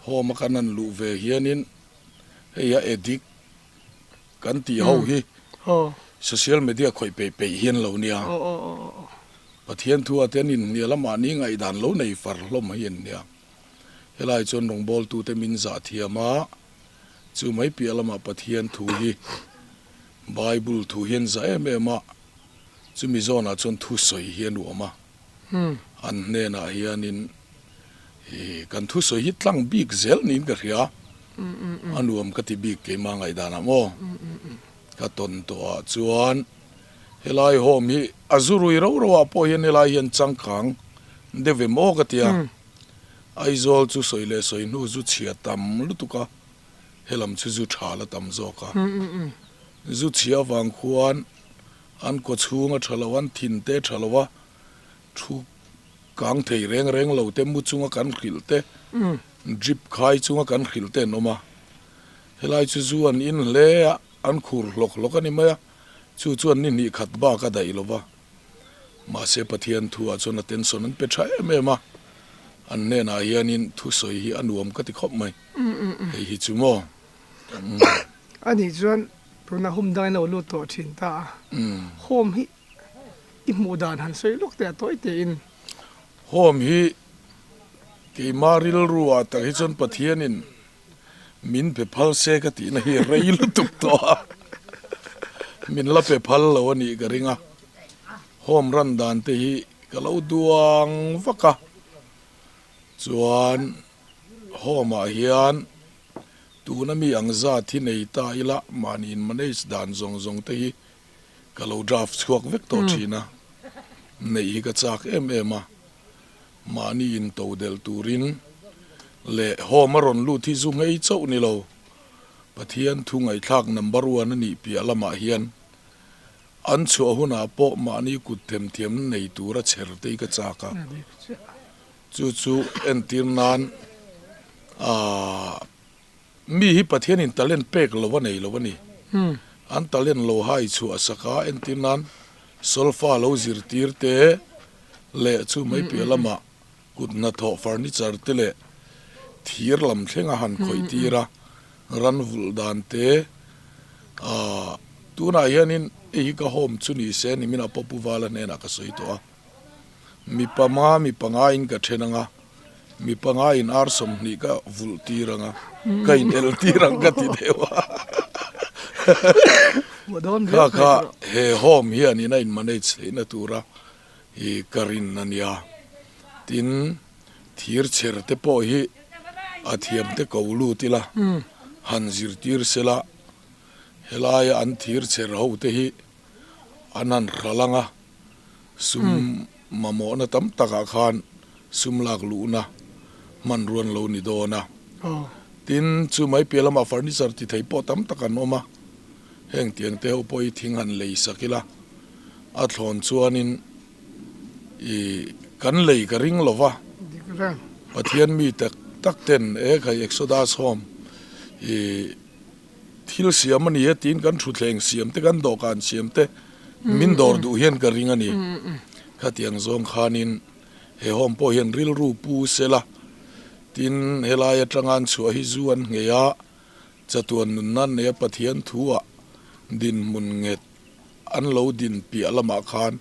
home a kan han luh ve hianin hei a addict kan tih ho hi social media khawih peih peih hian lo nia. Pathian thu ah te an inhnial a, mahni ngaihdan lo nei far hlawm hi an nia. Helai chuan rawngbawltute min zah thiam a, chu mai piah lamah Pathian thu hi Bible thu hian zah em em a, chumi zawnah chuan thusawi hi a nuam a, an hnenah hianin kan thusawi hi tlang bik zel niin ka hria, a nuam ka ti bik keimah ngaihdanah maw ka tawn tawhah chuan helai home hi a zurui rau rauah pawh hian helai hian changkang deuh em aw ka ti a. Aizawl chu sawi leh sawi hnu zu chhia tam lutuk a, helam chu zu tha la tam zawk a. Zu chhia avang khuan an kaw chhung a tha lo, an thin te tha lo a, thu kang thei reng reng lo te, mu chunga kan hrilh te, drip khai chunga kan hrilh te an awm a. Helai chu zu an in hle a, an khur hlawk hlawk a ni mai a, chu chuan ni hnih khat bak a daih lo va. Mahse Pathian thu ah chuan attention an pe tha em em a, an hnenah hianin thusawi hi a nuam ka ti khawp mai, hei hi chu maw. A nih chuan tuna hum dangin a lo lut tawh thin ta a, home hi i hmuh dan han sawi lawk teh a tawi tein. Home hi keima rilru ah tak hi chuan Pathianin Min pe phal se ka tihna hi rei lutuk tawh a, min la pe phal lo a nih ka ring a, home run dan te hi ka lo duang vak a, chuan home ah hian tuna mi ang zat hi nei ta ila mahni in manage dan zawng zawng te hi ka lo draft chhuak vek tawh thin a, neih hi ka chak em em a. Mahni in to delh turin leh home a rawn lut hi zu nghei chauh ni lo, Pathian thu ngaihthlak number one a nih piah lamah hian an chhuah hunah pawh mahni kut themthiamna nei tura chher te hi ka chak a. Chu chu entir nan aah mi hi Pathianin talent pek lo a nei lo a ni. An talent lo hai chhuah sak a, entir nan solfa lo zirtir te leh chu mai piah lamah kut hnathawh furniture te leh thir lam thleng a han khawih tir a, ran vulh dan te aah. Tunah hianin hei hi ka home chu ni se niminah pawh Pu Vala hnenah ka sawi tawh a. Mi panga mi panga in ka then anga, mi panga in ar 20 ka vulh tir anga, ka in el tir ang ka ti deuh a. Kha kha he home hian in a in manage theihna tura hi ka rin a nia. Tin, thir chher te pawh hi a thiam te ko lut ila, han zirtir sela, helaia an thir chher ho te hi an han hral ang a, sum mamawhna tam takah khan sum lak luhna hmanrua an lo ni dawn a. Tin, chu mai piah lamah furniture ti thei pawh tam tak an awm a, heng tiang te ho pawh hi thing han lei sak ila, a thlawn chuanin i kan lei ka ring lo va, Pathian mi tak tak ten e khai Exodus Home i Thil siam a ni e tiin kan thutthleng siam te kan dawhkan siam te min dawr duh hian ka ring a ni. Khatiang zawng khanin he home pawh hian rilru pu sela tin helai atanga an chhuah hi zu an nghei a, chatuan nunna an nei a Pathian thuah dinhmun nghet an lo din piah lamah khan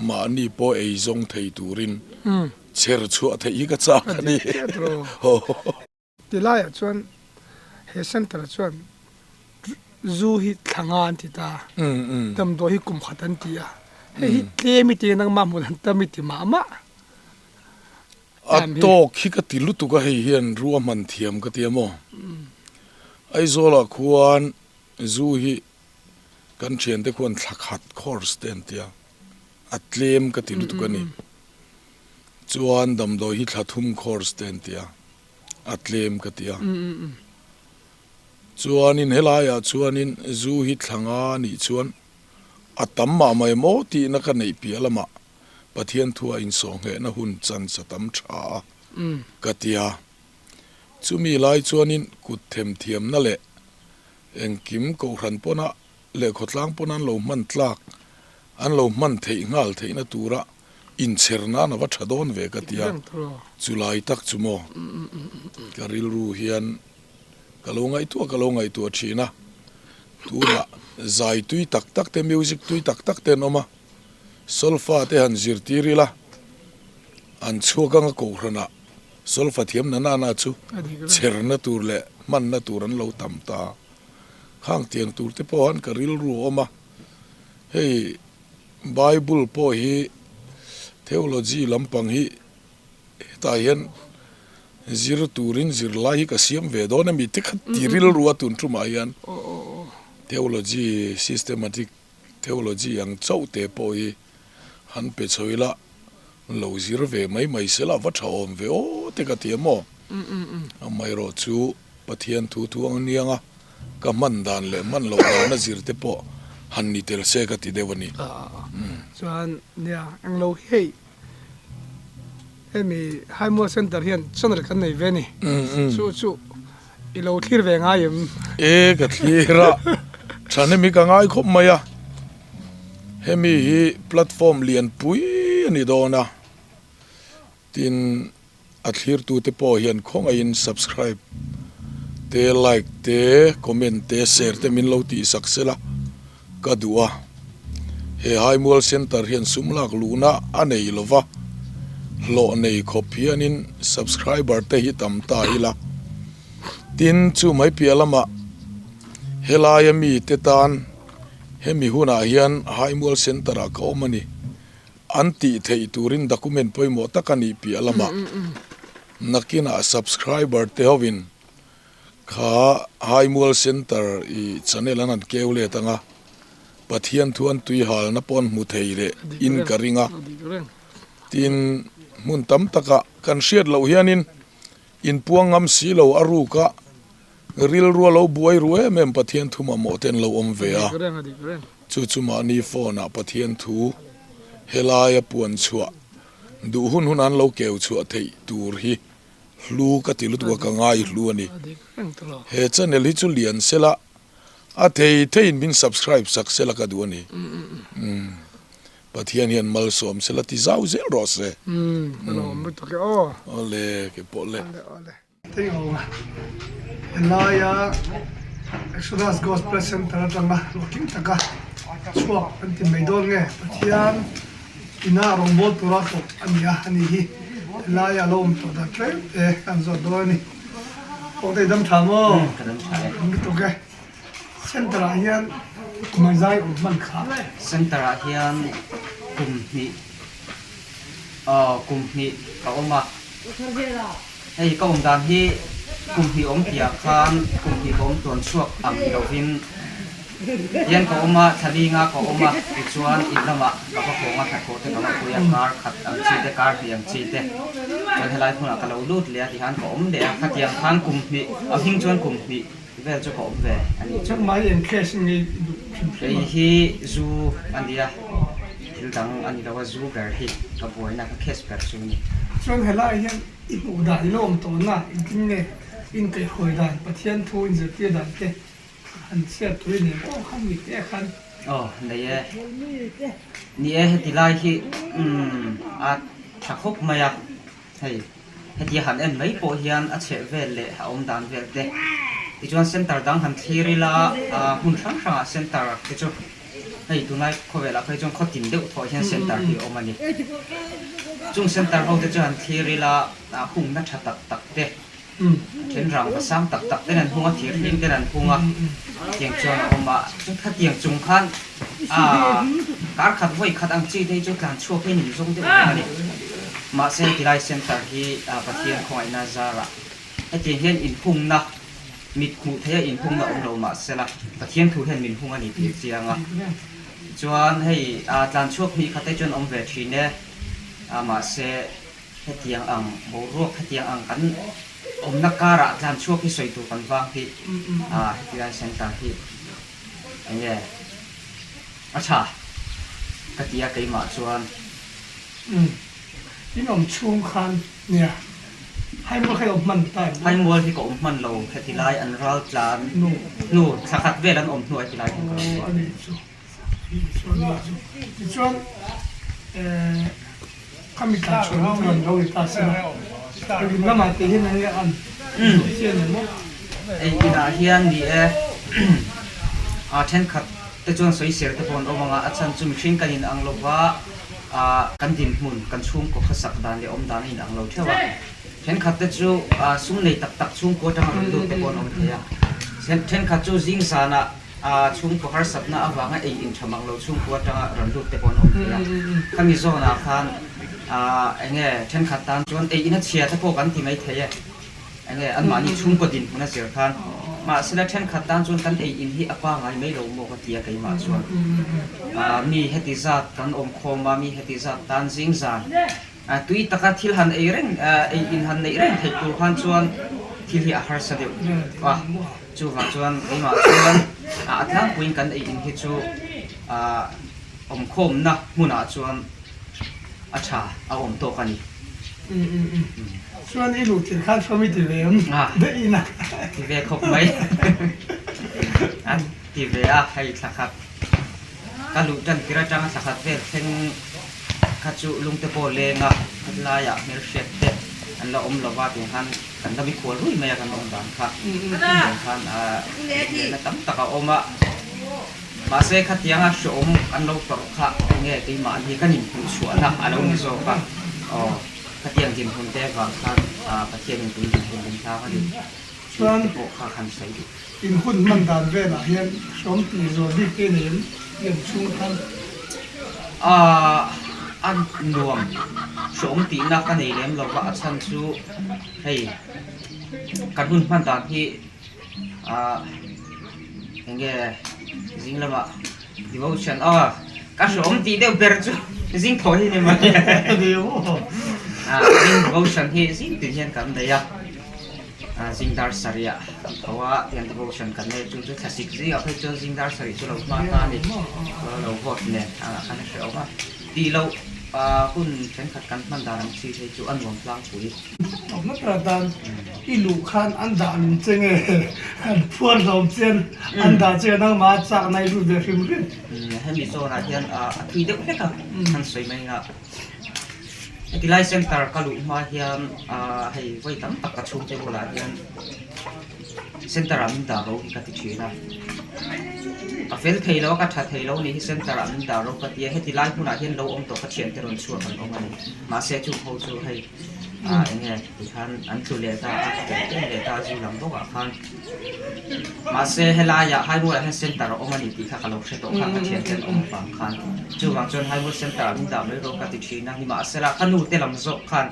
mahni pawh ei zawng thei turin chher chhuah theih hi ka chak a ni. Tilaiah chuan he centre chuan zu hi thla nga an ti ta, damdawi hi kum khat an ti a, hei hi tlem i ti a nangmah hmun an tam i ti mah mah. A tawk hi ka ti lutuk a hei hian ruahman thiam ka ti a maw? Aizawlah khuan zu hi kan thiante khuan thla khat course te an ti a, a tlem ka ti lutuk a ni. Chuan damdawi hi thla thum course te an ti a. a tlem ka ti a. Chuanin helaiah chuanin zu hi thla nga nih chuan a tam mah mai maw tihna ka neih piah lamah Pathian thua insawhnghehna hun chance a tam tha a ka ti a. Chumi lai chuanin kut themthiamna leh engkim kohhran pawna leh khawtlang pawn an lo hman tlak, an lo hman theih nghal theihna tura inchher nan a va tha dawn ve ka ti a, chulai tak chu maw ka rilru hian ka lo ngaihtuah ka lo ngaihtuah thin a, tunah zai tui tak tak te music tui tak tak te an awm a, solfa te han zirtir ila an chhuak anga kohhranah solfa thiam na nana chu chherna tur leh hmanna tur an lo tam ta. Khang tiang tur te pawh han ka rilru a awm a, hei Bible pawh hi theology lampang hi hetah hian zir turin zirlai hi ka siam ve dawn a mi te kha ti rilru a tun tumah hian theology systematic theology ang chauh te pawh hi han pe chho ila lo zir ve mai mai se la va tha awm ve aw te ka ti a maw? Amaherawh chu Pathian thu thu ang aniang a, ka hman dan leh hman loh dan a zir te pawh han ni tel se ka ti deuh a ni. Chuan nia englo hi hei hemi Haimual Centre hian channel kan nei ve a ni. Chu chu i lo thlir ve ngai em? E ka thlir a, than hemi ka ngai khawp mai a, hemi hi platform lianpui a ni dawn a, tin A thlirtute pawh hian khawngaihin subscribe te, like te, comment te, share te min lo tihsak sela ka duh a. He Haimual Centre hian sum lak luhna a nei lova, hlawh nei khawp hianin subscriber te hi tam ta ila. Tin, chu mai piah lamah helaia mite tan hemi hunah hian Haimual Centre-ah ka awm a ni. An tih theih turin document pawimawh tak a nih piah lamah nakinah subscriber te hovin kha Haimual Centre i channel an han keu let ang a, Pathian thu an tuihalna pawh an hmu thei leh in ka ring a. Tin, hmun tam takah kan hriat loh hianin inpuang ngam si lo a ruka Rilru a lo buai ru em em Pathian thu mamawh te an lo awm ve a, chu chu mahni phone ah Pathian thu helai a puan chhuah duh hun hun an lo keu chhuah theih tur hi hlu ka ti lutuk a ka ngai hlu a ni. He channel hi chu lian sela a thei theiin min subscribe sak sela ka duh a ni. Pathian hian malsawm sela ti zau zel rawh se. Awle ke pawh le. Hei ho helaia Exodus Gospel Centre atanga hlawhtling taka chhuak an ti mai dawn nge Pathian ina rawngbâwl tura hlawh a ni a, ani hi helai a lo awm tawh dan tlem te kan zawt dawn a ni. Pawhtei dam tha maw? Ka dam tha e. An lutuk e. Centre ah hian kum an zai awm hman kha. Centre ah hian kum hnih aw kum hnih ka awm a. Hei ka awm dan hi kum hnih awm piah khan kum hnih ka awm tuan chhuak ang ni lovin hian ka awm a, thla linga ka awm a, tichuan in lamah ka va hawng a, hnathawh te ka va pui a, kar khat ang chi te, kar hnih ang chi te chuan helai hmunah ka lo lut leh a tihan ka awm leh a, khatiang khan kum hnih a hming chuan kum hnih vel chu ka awm ve a nih chu. Changmai eng case nge i duh hrim hrim a? Kei hi zu a nia, thil dang a ni lo a, zu ber hi ka buaina ka case ber chu a ni. Chuan helaiah hian i hmuh dan i lo awm tawhna engtin nge inkaihhruai dan, Pathian thu inzirtir dan te han chhiat tur i nei maw khan mi te khan. Aw nei e. Ni e heti lai hi umm a tha khawp mai a, hei hetia han en mai pawh hian a chheh vel leh a awm dan vel te tichuan center dang han thlir ila hmun hrang hrangah center te chu hei tunlai khawvelah phei chuan khaw tin deuh thawh hian center hi a awm a ni. Chung center ho te chu han thlir ila hungna tha tak tak te Then rang va sang tak tak ten an hung a, thir hlim ten an hung a, tiang chuan a awm a, khatiang chung khan aaa kar khat vawi khat ang chi te hi chu tlan chhuak hi nin zawng deuh reng a ni. Mahse tilai center hi Pathian khawngaihna zarah hetiang hian inhungna mit hmuh theia inhungna awm lo mahsela Pathian thu hian min hung a ni tih a chiang a. Tichuan hei tlan chhuak hnih khat te chuan awm ve thin e, mahse Hetiang ang boruak hetiang ang kan awmna karah tlan chhuak hi sawi tur kan vang hi hetilai center hi enge a tha ka ti a keimah chuan. Umm in awm chhung khan nia Haimual kha i awm hman ta em? Haimual hi ka awm hman lo hetilai an ral tlan hnu thla khat vel an awm hnu ah hetilai hian ka rawn awm. Aw a nih chu. Tichuan khami tla chhuah chu an lo ni ta si a, rin lamah te hian enge an chian em aw? Ei inah hian ni e, a thenkhat te chuan sawisel te pawh an awm ang a, a chhan chu mihring kan inang lo va, kan dinhmun, kan chhungkaw khawsak dan leh awm dan a inang lo theuh a, thenkhat te chu sum nei tak tak chhungkaw atanga rawn lut te pawh an awm thei a, thenkhat chu zing zanah A chhungkaw harsatna avanga ei intha mang lo chhungkua atanga rawn lut te pawh an awm thei a. Khami zawnah khan enge thenkhat tan chuan ei in a chhia te pawh kan ti mai thei e. Enge anmahni chhungkaw dinhmun a zir khan. Mahsela thenkhat tan chuan kan ei in hi a pangai mai lo maw ka ti a keimah chuan. Mi heti zat kan awm khawm a, mi heti zat tan zing zan tui taka thil han ei reng ei in han neih reng theih tur khan chuan thil hi a harsa deuh a. Chuvang chuan keimah chuan a tlangpuiin kan ei in hi chu awmkhawmna hmunah chuan a tha a awm tawk a ni. Chuan i luh tir khan hrawm i ti ve em? Daih in a. Ti ve khawp mai. A ti ve a, hei thla khat ka luh tan tir atanga thla khat vel thleng kha chu lungte pawh leng a, hetlaiah hmelhriat te an la awm lova tiang khan Kan la mikhual rui mai a kan awm dan kha tiang khan lehna tam tak a awm a, mahse khatianga hreawm kan lo tawrh kha enge keimahni kan inhmuhchhuahna a lo ni zawk a, aw khatiang dinhmun te avang khan Pathianin tui dinhmun min hlang a ni tih te pawh kha kan sawi duh. In hun hman dan velah hian hreawm tih zual bik te nei em lian chhung khan? A nuam hreawm tihna ka nei lem lova a chhan chu Hei kan hun hman dan hi ah enge zing lamah devotion aw ka hreawm tih deuh ber chu zing thaw hi ni mai ah zing devotion hi zing tin hian kan nei a ah zing dar sarih ah kan tho a tiang devotion kan nei chu chu thlasik zingah phei chuan zing dar sarih chu lo hma ta a ni lo vote nen ah khan a hreawm a tih loh ah hun thenkhat kan hman dan ang chi phei chu a nuam tlangpui. Awmna ber tan i luh khan an dah lung che nge an phuar hlawm chian an dah che nangmah a chak na i lut ve hrim hrim. Hemi zawnah hian a thui deuh hlek a han sawi mai nga heti lai center ka luh hma hian hei vawi tam tak ka chhungte bulah hian. Center ah min dah ro hi ka ti thin a. Ka fel thei lo a, ka tha thei lo ni hi center ah min dah ro ka ti a, heti lai hmunah hian lo awm tawh ka thiante rawn chhuak an awm a ni. Mahse chung ho chu hei ah eng nge tikhan an tlu leh ta a, tel tel leh ta a zu lam bawkah khan. Mahse helaiah Haimual ah hian center a awm a ni tih kha ka lo hre tawh kha ka thiante an awm avang khan. Chuvang chuan Haimual center ah min dah mai ro ka ti thin a, nimahsela ka nu te lam zawk khan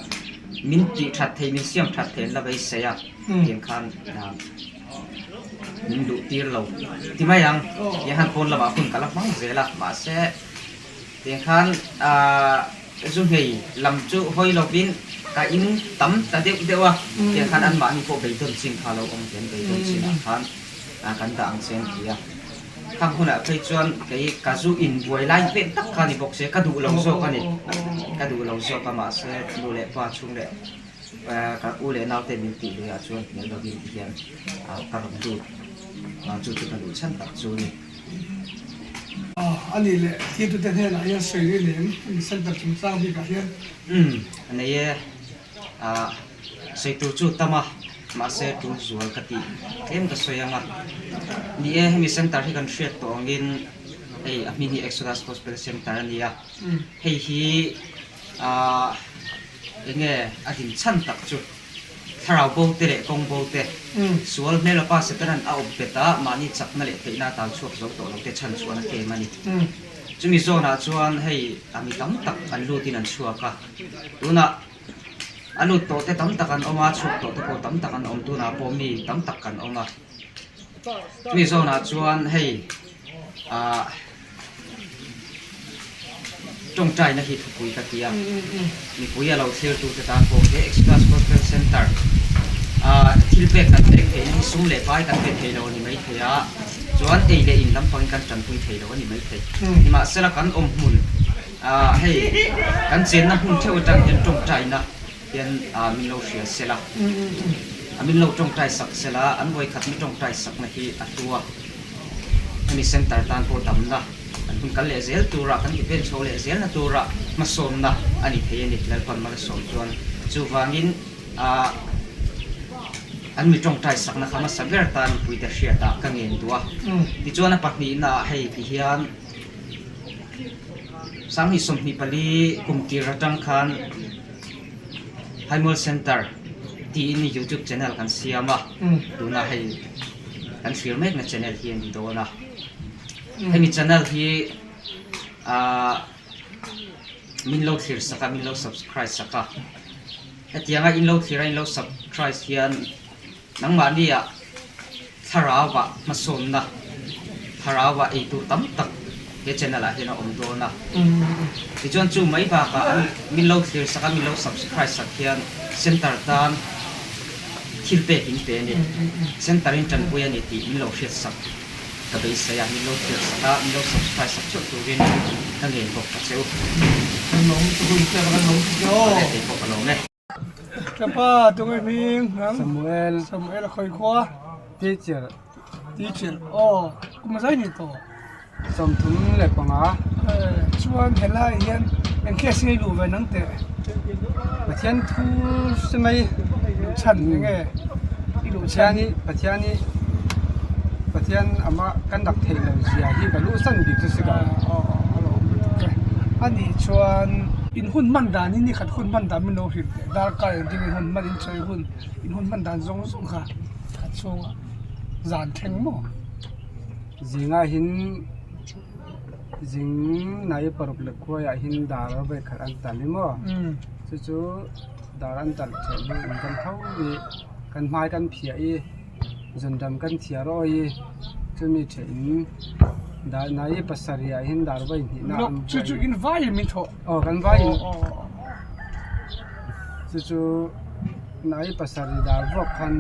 min tih that thei min siam that thei an la beisei a. Tiang khan min duh tir lo ti mai ang. Tiang khan pawn lamah hun ka la hmang zel a, mahse tiang khan ahh zu nghei lam chu hawi lovin ka in tam ta deuh deuh a, tiang khan anmahni pawh beidawn chin kha lo awm hian beidawn chinah khan kan dah ang che an ti a. Khang hunah phei chuan kei ka zu in buai lai vel tak kha ni bawk se ka duh lo zawk a ni, ka duh lo zawk a mahse nu leh pa chhung leh Ka u leh naute min tih luiah chuan hmel lovin ti hian ka rawn lut a, chu chu ka duh chhan tak chu a ni. A nih leh thiltute hnenah hian sawi ri lem hemi center chungchang bikah hian. Umm a nei e, sawi tur chu tam a, mahse tul zual ka tih tlem ka sawi ang a. Ni e, hemi center hi kan hriat tawh angin hei a hming hi Exodus Gospel Center a ni a, hei hi Ahh enge a din chhan tak chu thlarau bo te leh kawng bo te, sual hmel pa Setanan a awp bet a, mahni chakna leh theihna a talchhuak zo tawh lo te chhan chuan a kem a ni. Chumi zawnah chuan hei a mi tam tak an lutin an chhuak a, tunah a lut tawh te tam tak an awm a, chhuak tawh te pawh tam tak an awm, tunah pawh mi tam tak kan awm a. Chumi zawnah chuan hei ahh. Tawngtaina hi thupui ka ti a, mipui a lo thirtute tan pawh he Express Gospel Centre ah thil pek kan pek theihna hi sum leh pai kan pe thei lo a ni maithei a, chuan ei leh in lampangin kan tanpui thei lo a ni maithei. Nimahsela kan awm hmun ah hei kan chenna hmun theuh atang hian tawngtaina hian min lo hria sela, min lo tawngtai sak sela, an vawikhat mi tawngtai sakna hi a hlu a. Hemi center tan pawh damna kan hun kal leh zel tura kan ti pen chho leh zelna tura hmasawnna a ni thei a ni Lalpan Malsawm chuan. Chuvangin ah an mi tawngtai sakna kha hmasa ber tan mipuite hriatah ka ngen duh a. Tichuan a pahnihna ah hei ti hian Sanghnih 24 kum tir atang khan Haimual Center tiin YouTube channel kan siam a, tunah hei Kan thlir mekna channel hi a ni dawn a, hemi channel hi ahh min lo thlir sak a, min lo subscribe sak a, hetianga in lo thlir a in lo subscribe hian nangmahni ah thlarau ah hmasawnna thlarau ah eitur tam tak he channel ah hian a awm dawn a, tichuan chu mai bakah an min lo thlir sak a, min lo subscribe sak hian center tan. Thil pek in pe a ni. Center in tanpui a ni tih min lo hriat sak ka beisei a, min lo thlir sak a, min lo subscribe sak chauh turin ka ngen bawk ta che u. Kan lawm chu hun che kan lawm chu che aw. Awle kei pawh ka lawm e. Tlapa tunge hming nang? Samuel. Samuel a khawi khua? Teacher. Teacher aw kum a zai ni tawh. 35. Chuan helai hian eng case nge i luh ve nang teh? Pathian thu hre mai. Luh chhan eng nge i luh chhan? Pathian hi Pathian amah kan rak theih loh zia hi ka luh san bik chu si ka. A lo awm lutuk e. A nih chuan in hun hman dan hi ni khat hun hman dan min lo hrilh teh. Darkar engtin nge hun hman in sawi hun in hun hman dan zawng zawng kha khat chhungah zan thleng maw? Zingah hin zing nai paruk leh khuaiah hin dar a vawi khat an tal i maw chu chu dar an talh theih hnu in kan tho i kan hmai kan phiah i zundam kan thiar awi i chumi theih in dar nai pasarih ah hin dar vawi hnih na an chu chu in vai in min thawh aw kan vai in chu chu nai pasarih dar vuak khan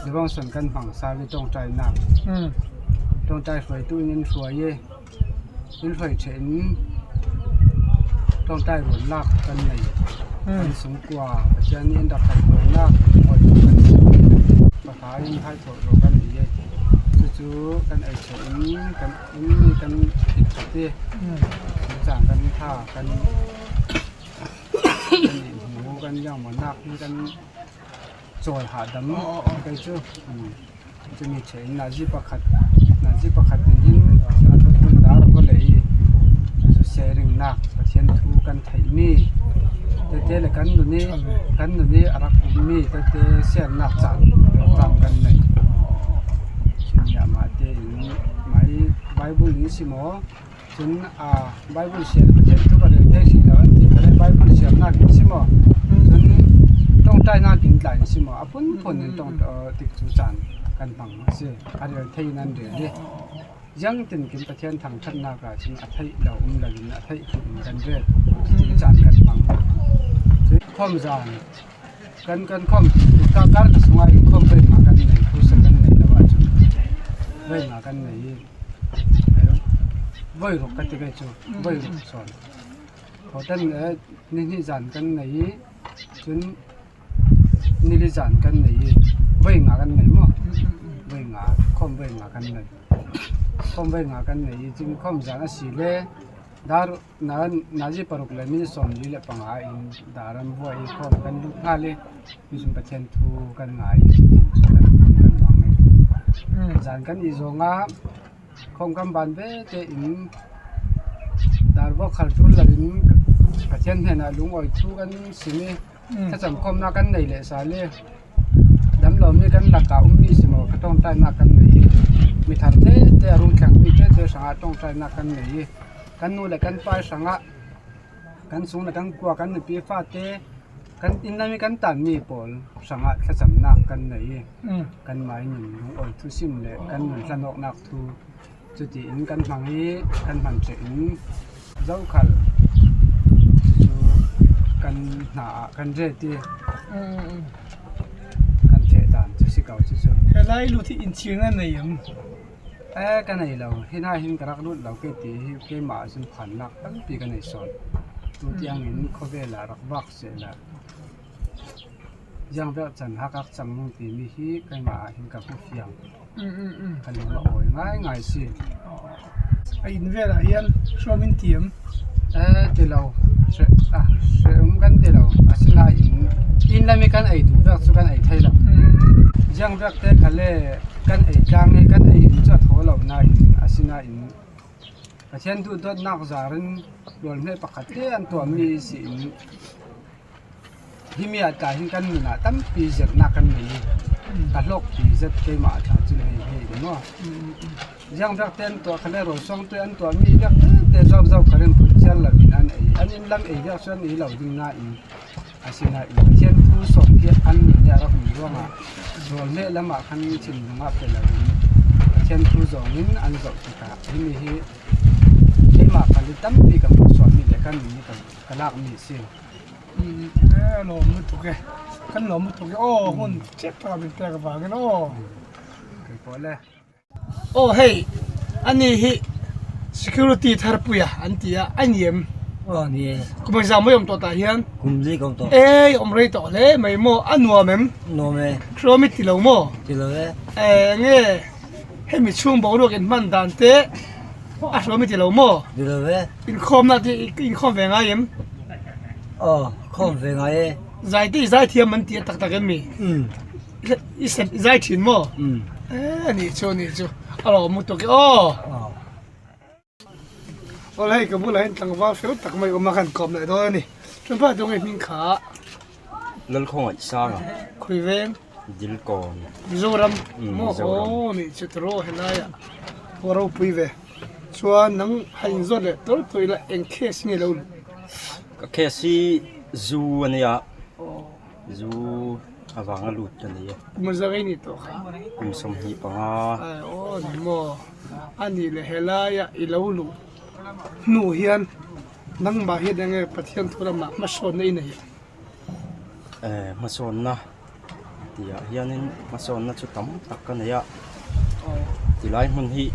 devotion kan hmang sa i tawngtai nak tawngtai hruaitu in an hruai i in hruai theih in tawngtai rawn lak kan nei an chhungkua Pathian in rak khat hruai nak pahra in hai thawh rawh kan ni e chu chu kan ei theih in kan in mi kan it that i chang kan tha kan kan inhmu kan engmaw nak hi kan chawl hahdam kei chu. Chumi thein nazi pakhat nazi pakhat in hin hmun dar a va leh i chu sharing nak Pathian thu kan theih mi tete leh kan nun i kan nun i a rak um mi tete share nak caan program kan nei. Chumi ah mah tein mah hi bible in si maw cun aa bible share Pathian thu ka rel thei hrih lo an ti kha le bible share nak in si maw cun tawngtai nak in tla in si maw a phunphun in tawng tik cu caan kan hmang a si. A rel thei in an rel i ziangtin kin Pathian thangṭhatnak ah cun a theih lo um lo in a theih tluk in kan rel. Cutin caan kan hmang. Cun khawm zaan kan kan khawm ka kar ka sungah in khawm voi ma kan nei phusa kan nei lo ahcun voi ma kan nei i voi ruk ka ti ve cu voi ruk sawn. Thotan nihnih zaan kan nei i cun Nili zan kan nei i voi nga kan nei maw? Voi nga, khawm voi nga kan nei. Khawm voi nga kan nei i cun khawm zan a si le dar nazi paruk le minute 45 in dar an vuah i khawm kan lut hngal i mizum Pathian thu kan ngai i cutin cun kan kan bang i zan kan i zawng ah khawm kan ban ve tein dar vuak khal ṭul lo in Pathian hnenah lungawi thu kan sim i Thlacam khawmnak kan nei le sal i damlomi kan lakah ummi si maw kha tawngtainak kan nei i mithar tete a rung thlengmi tete hrangah tawngtainak kan nei i kan nu le kan pa hrangah kan chung le kan kua kan nupi fate kan inn lam i kan tanmi pawl hrangah thlacamnak kan nei i kanmah in lungawi thusim le kan nun hlanawknak thu Cuti in kan hmang i kan hman ṭeh in zohkhal cu kan hna ah kan ret i kan theh dan cu si ko cucu. Helai lut hi innchir na nei em? Eh ka nei lo. Hi hna hin ka rak lut lo ke ti hi keimah ahcun phannak tampi ka nei sawn. Tutiang in khuavel ah rak vak sehla Ziangvelh can hakak cang timi hi keimah ah hin ka hmu fiang. Ka lung a awi ngaingai si. A inn vel ah hian hruam in tiam. Eh ti lo. Hreum kan ti lo. Asinain inn lam i kan ei duh vek cu kan ei thei lo. Ziangvek te kha le kan ei tlang i kan ei in cu a thaw lo nain asinain Pathian duhdawtnak zar in rawl hmeh pakhat te an tuahmi si in Himi ah tah hin kan nun ah tampi zernak kan nei i ka hlawkpi zet keimah ah tah cun hei hei ding aw. Ziang vek te an tuah kha le rawlsawng te an tuahmi vek tete zau kha in phun chiar lo in an ei. An inn lam ei vek cu an ei lo ding nain asinain Pathian thu sawm hi an nun nih a rak um ruangah rawl meh lam ah khan thinlung ah pe lo in Pathian thu zong in an zoh tikah himi hi keimah pali tampi ka hmuh sualmi le kan nun nih ka lakmi a si. Lawm lutuk e kan lawm lutuk e aw hmun chiah tak min pek avangin aw kei pawh le aw hei ani hi security thar puia an ti a a ni em aw ni e kum engzah mai awm tawh tah hian kum li ka awm tawh ei awm rei tawh hle mai maw a nuam em nuam e hruam i ti lo maw ti lo e enge hemi chhung boruak in hman dan te A hruam i ti lo maw? Ti lo e. Inkhawmnak ti inkhawm ve ngai em? Aw, khawm ve ngai e. Zai te i zai thiam an ti a taktak em mi? Mm. I set i zai thin maw? Mm. Eh, ni chu ni chu. A lo mu tuk i aw. Aw. Aw hei ka bulah hian tlangval fel tak mai awm a kan kawm leh dawn a ni. Tlangval tu nge hming kha? Lalkhawngaih Sanga. Khui veng? Dilkawn. Mizoram maw? Aw nih chu tiraw helai ah aw ropui ve. Chuan nang han inzawt leh tawlh tawlh ila eng case nge lo luh? Ka case hi zu a nia, zu avanga lut ka ni e. Kum a zak ei nih tawh kha? Kum 25. Aw ni maw? A nih leh helai ah i lo luh hnu hian nangmah hian enge Pathian thu lamah hmasawnna i nei? Eh hmasawnna tihah hianin hmasawnna chu tam tak ka nei a tilai hmun hi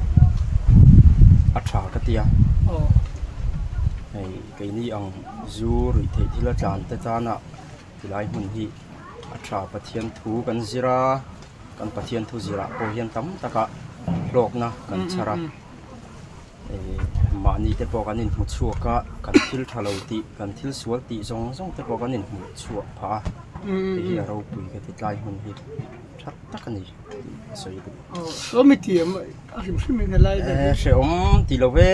a tha ka ti a hei keini ang zu ruih theih thil a tlan te tana tilai hmun hi a tha Pathian thu kan zir a kan Pathian thu zirah pawh hian tam taka hlawkna kan chhar a. Mahni te pawh kan inhmu chhuak a, kan thil tha lo tih, kan thil sual tih zawng zawng te pawh kan inhmu chhuak phah a, hei hi a ropui ka ti tlai hmun hi tha tak a ni tih ka sawi duh. Eh hrehawm ti lo ve,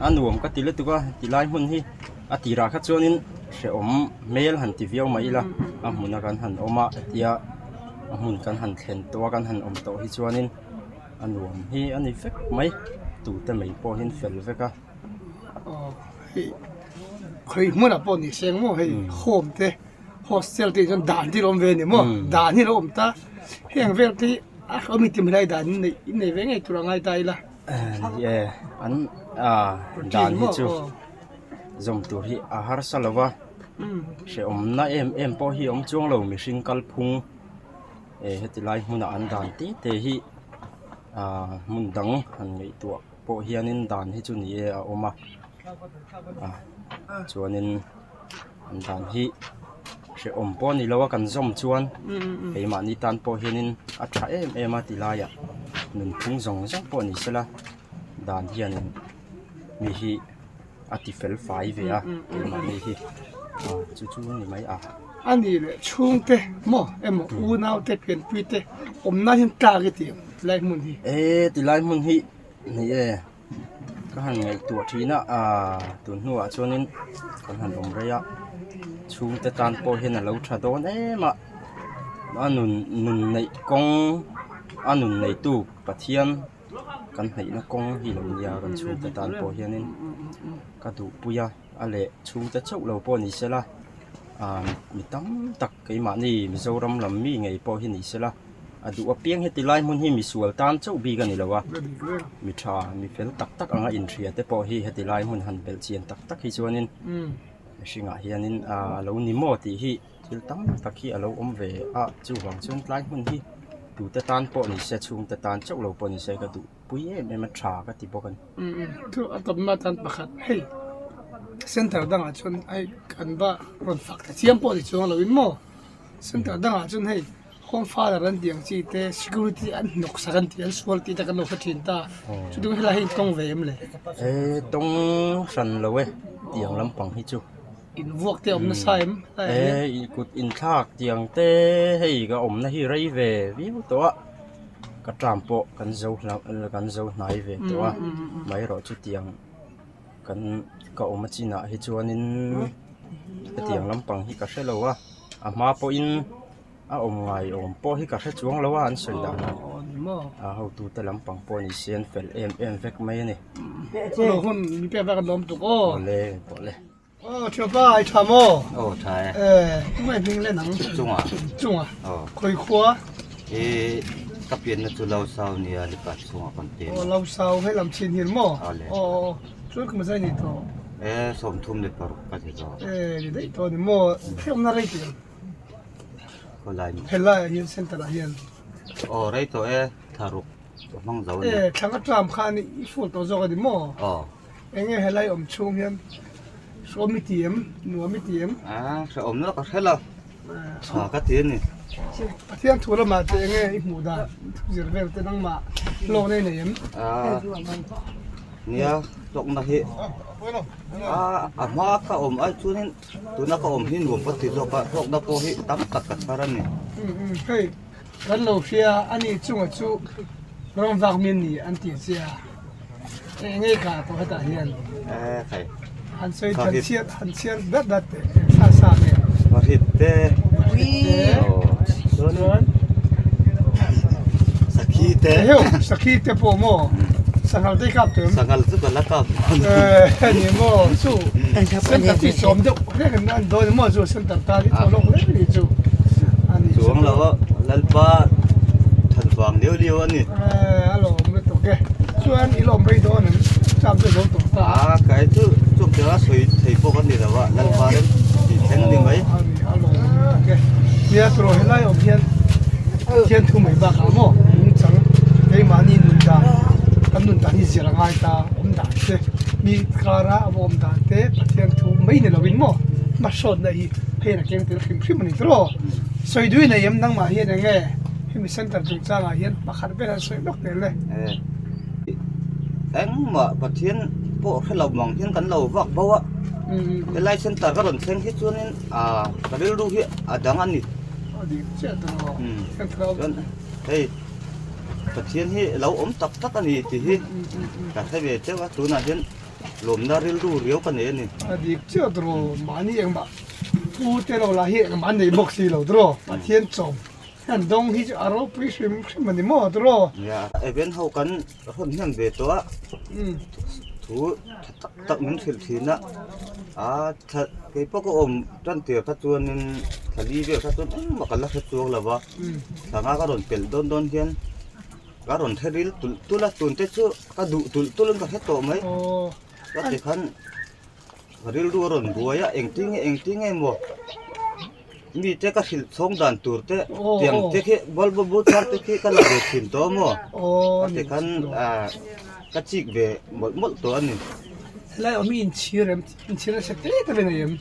a nuam ka ti lutuk a tilai hmun hi a tirah kha chuanin hrehawm hmel han ti viau mai ila a hmuna kan han awm a hetia a hmun kan han thlen tawh a kan han awm tawh hi chuanin. A nuam hi a ni vek mai tute mai pawh hian fel vek a. Aw hei khawi hmunah pawh ni seng maw hei home te hostel te chuan dan te lo awm ve a ni maw dan hi a lo awm ta heng vel te hi a hlawm in ti hmel lai dan in neih in nei ve ngei tur a ngai ta ila. Ni e an ah dan hi chu zawm tur hi a harsa lo va hrehawmna em em pawh hi a awm chuang lo mihring kalphung. Eh heti lai hmunah an dan te te hi ah hmun dang han ngaihtuah pawh hianin dan hi chu ni e a awm a ah chuanin an dan hi hrehawm pawh a ni lo a kan zawm chuan keimahni tan pawh hianin a tha em em a ti laiah nunphung zawng zawng pawh ni sela dan hianin mi hi. a ti fel fai ve a keimahni hi ah chu chu ni mai a. A ni leh chhungte maw emaw unaute pianpui te awmna hian tlak i ti ang tilai hmun hi. E tilai hmun hi ni e ka han ngaihtuah thin a ah tun hnuah chuanin kan han awm rei a chhungte tan pawh hian a lo tha dawn em a a nun nun neih kawng a nun neitu Pathian. Kan hnaihna kawng hi lo nia kan chhungte tan pawh hianin ka duhpui a a leh chhungte chauh lo pawh ni sela ah mi tam tak keimahni Mizoram lam mi ngei pawh hi ni sela a duh apiang heti lai hmun hi misual tan chauh bik a ni lo a mi tha mi fel tak tak anga inhria te pawh hi heti lai hmun han belh chian tak tak hi chuanin mihringah hianin ah a lo ni maw tih hi. Thil tam tak hi a lo awm ve a chuvang chuan tlai hmun hi tute tan pawh ni se chhungte tan chauh lo pawh ni se ka duh pui em em a tha ka ti bawk a ni. Thu a tawpna atan pakhat hei center dangah chuan hei kan va rawn fak ta chiam pawh ni chuang loin maw center dangah chuan hei home father an tih ang chi te security an hnawk sak an tih an sual tih te kan lo hre thin ta chuti helai hi in tawng ve em le? E tawng hran lo e tiang lampang hi chu. In vuak te a awm nasa em? E i kut inthlak tiang te hei ka awmna hi rei ve viau tawh a ka tram pawh kan zo kan zo hnai ve tawh a mai erawh chu tiang kan ka awm a chinah hi chuanin hetiang lampang hi ka hre lo a a hma pawhin. A awm ngai awm pawh hi ka hre chuang lo a an sawi dan a a hotute lampang pawh ni se an fel em em vek mai a ni. Aw hun mi pek vek an lawm tuk aw. Awle pawh le. Aw thianpa i tha maw? Aw tha e. Eh tunge hming le nang? Chunga. Chunga. Aw. Khawi khua? I ka pianna chu Lau Sau nia Lipat chhungah kan pian a. Aw Lau Sau he lam chin hir maw? Awle. Aw aw chuan kum zai ni tawh? Eh 36 ka ti tawh. Eh ni daih tawh ni maw? Hriatna rei tih ang. Helaiah hian center ah hian. Aw rei tawh e thla ruk ka hmang zo a ni. E thla nga tram khan i full tawh zawk a ni maw? Aw. Enge helai awm chhung hian hrawm i ti em? Nuam i ti em? A hrehawm lo ka hre lo. Tha ka ti a ni. Pathian thu lamah te enge i hmuh dan zir vel te nangmah hlawkna i nei em? A nia hlawkna hi a a hma ka awm ai chuanin Tuna ka awm hi nuam ka ti zawk a, hlawkna pawh hi tam tak ka chhar a ni. Hei, kan lo hria a ni chunga chu rawng vak min ni an ti che a, eng nge ka tawh hetah hian? Eh, khai. Han sawi han chhiar han chhiar dat dat teh sa sa nge. Vahrit te. Vahrit te. Chuan. Sakhi te. Eheu, sakhi te pawh maw? Sanghal te i kap tawh em? Sanghal chu ka la kap. Eh, ni maw chu center chu i chawm deuh hlek an an dawn maw chu center tan i thaw lawk hle ni chu. Ani chuang lo a Lalpa than vang liau liau a ni. Eh, a lawm lutuk e. Chuan i lawm rei dawn em? Cham chu zo tawh ta. A kai chu chuk te a sawi thei pawh kan ni lo a Lalpa rem tih thleng a ni mai. Ani a lawm lutuk e. Nia turaw helai awm hian Pathian thu mai bakah maw nungchang keimahni nun dan kan nun dan hi zir a ngai ta awm dan te mi kara a awm dan te Pathian thu mai ni lovin maw hmahrawtna hi hei a keng tel hrim hrim a ni tiraw sawi duhin a em nangmah hian eng nge hemi center chungchangah hian pakhat ber an sawi lawk tel e. Engmah Pathian pawh hre lo mang hian kan lo vak bo a, helai center ka rawn thleng hi chuanin ah ka rilru hi a dang a ni. Chuan hei Pathian hi lo awm tak tak a ni tih hi ka hre ve teuh a, tunah hian lawmna rilru riau ka nei a ni. A dik chiah tawh mahni engmah pu te lo lah hi engmah an nei bawk si lo tawh Pathian chawm. An dawng hi chu a ropui hrim hrim a ni maw tawh? Nia, event ho kan rawn hnem ve tawh a, thu tha tak tak min hrilh thin a, aa thla kei pawh ka awm tan tir kha chuanin thla li vel kha chuan engmah ka la hre chuang lo va, thla nga ka rawn pelh dawn dawn hian ka rawn hre ril tulh tulh a, tun te chu ka duh tulh tulh in ka hre tawh mai, ka ti khan ka rilru a rawn buai a, engtin nge engtin nge maw. Mite ka hrilh chhawng dan tur te tiang te khi bulb bul thar te khi ka la ve thin tawh maw a ti khan ka chik ve mawlh mawlh tawh a ni. Helai awm hi inchhir em inchhir nasa te te ve nei em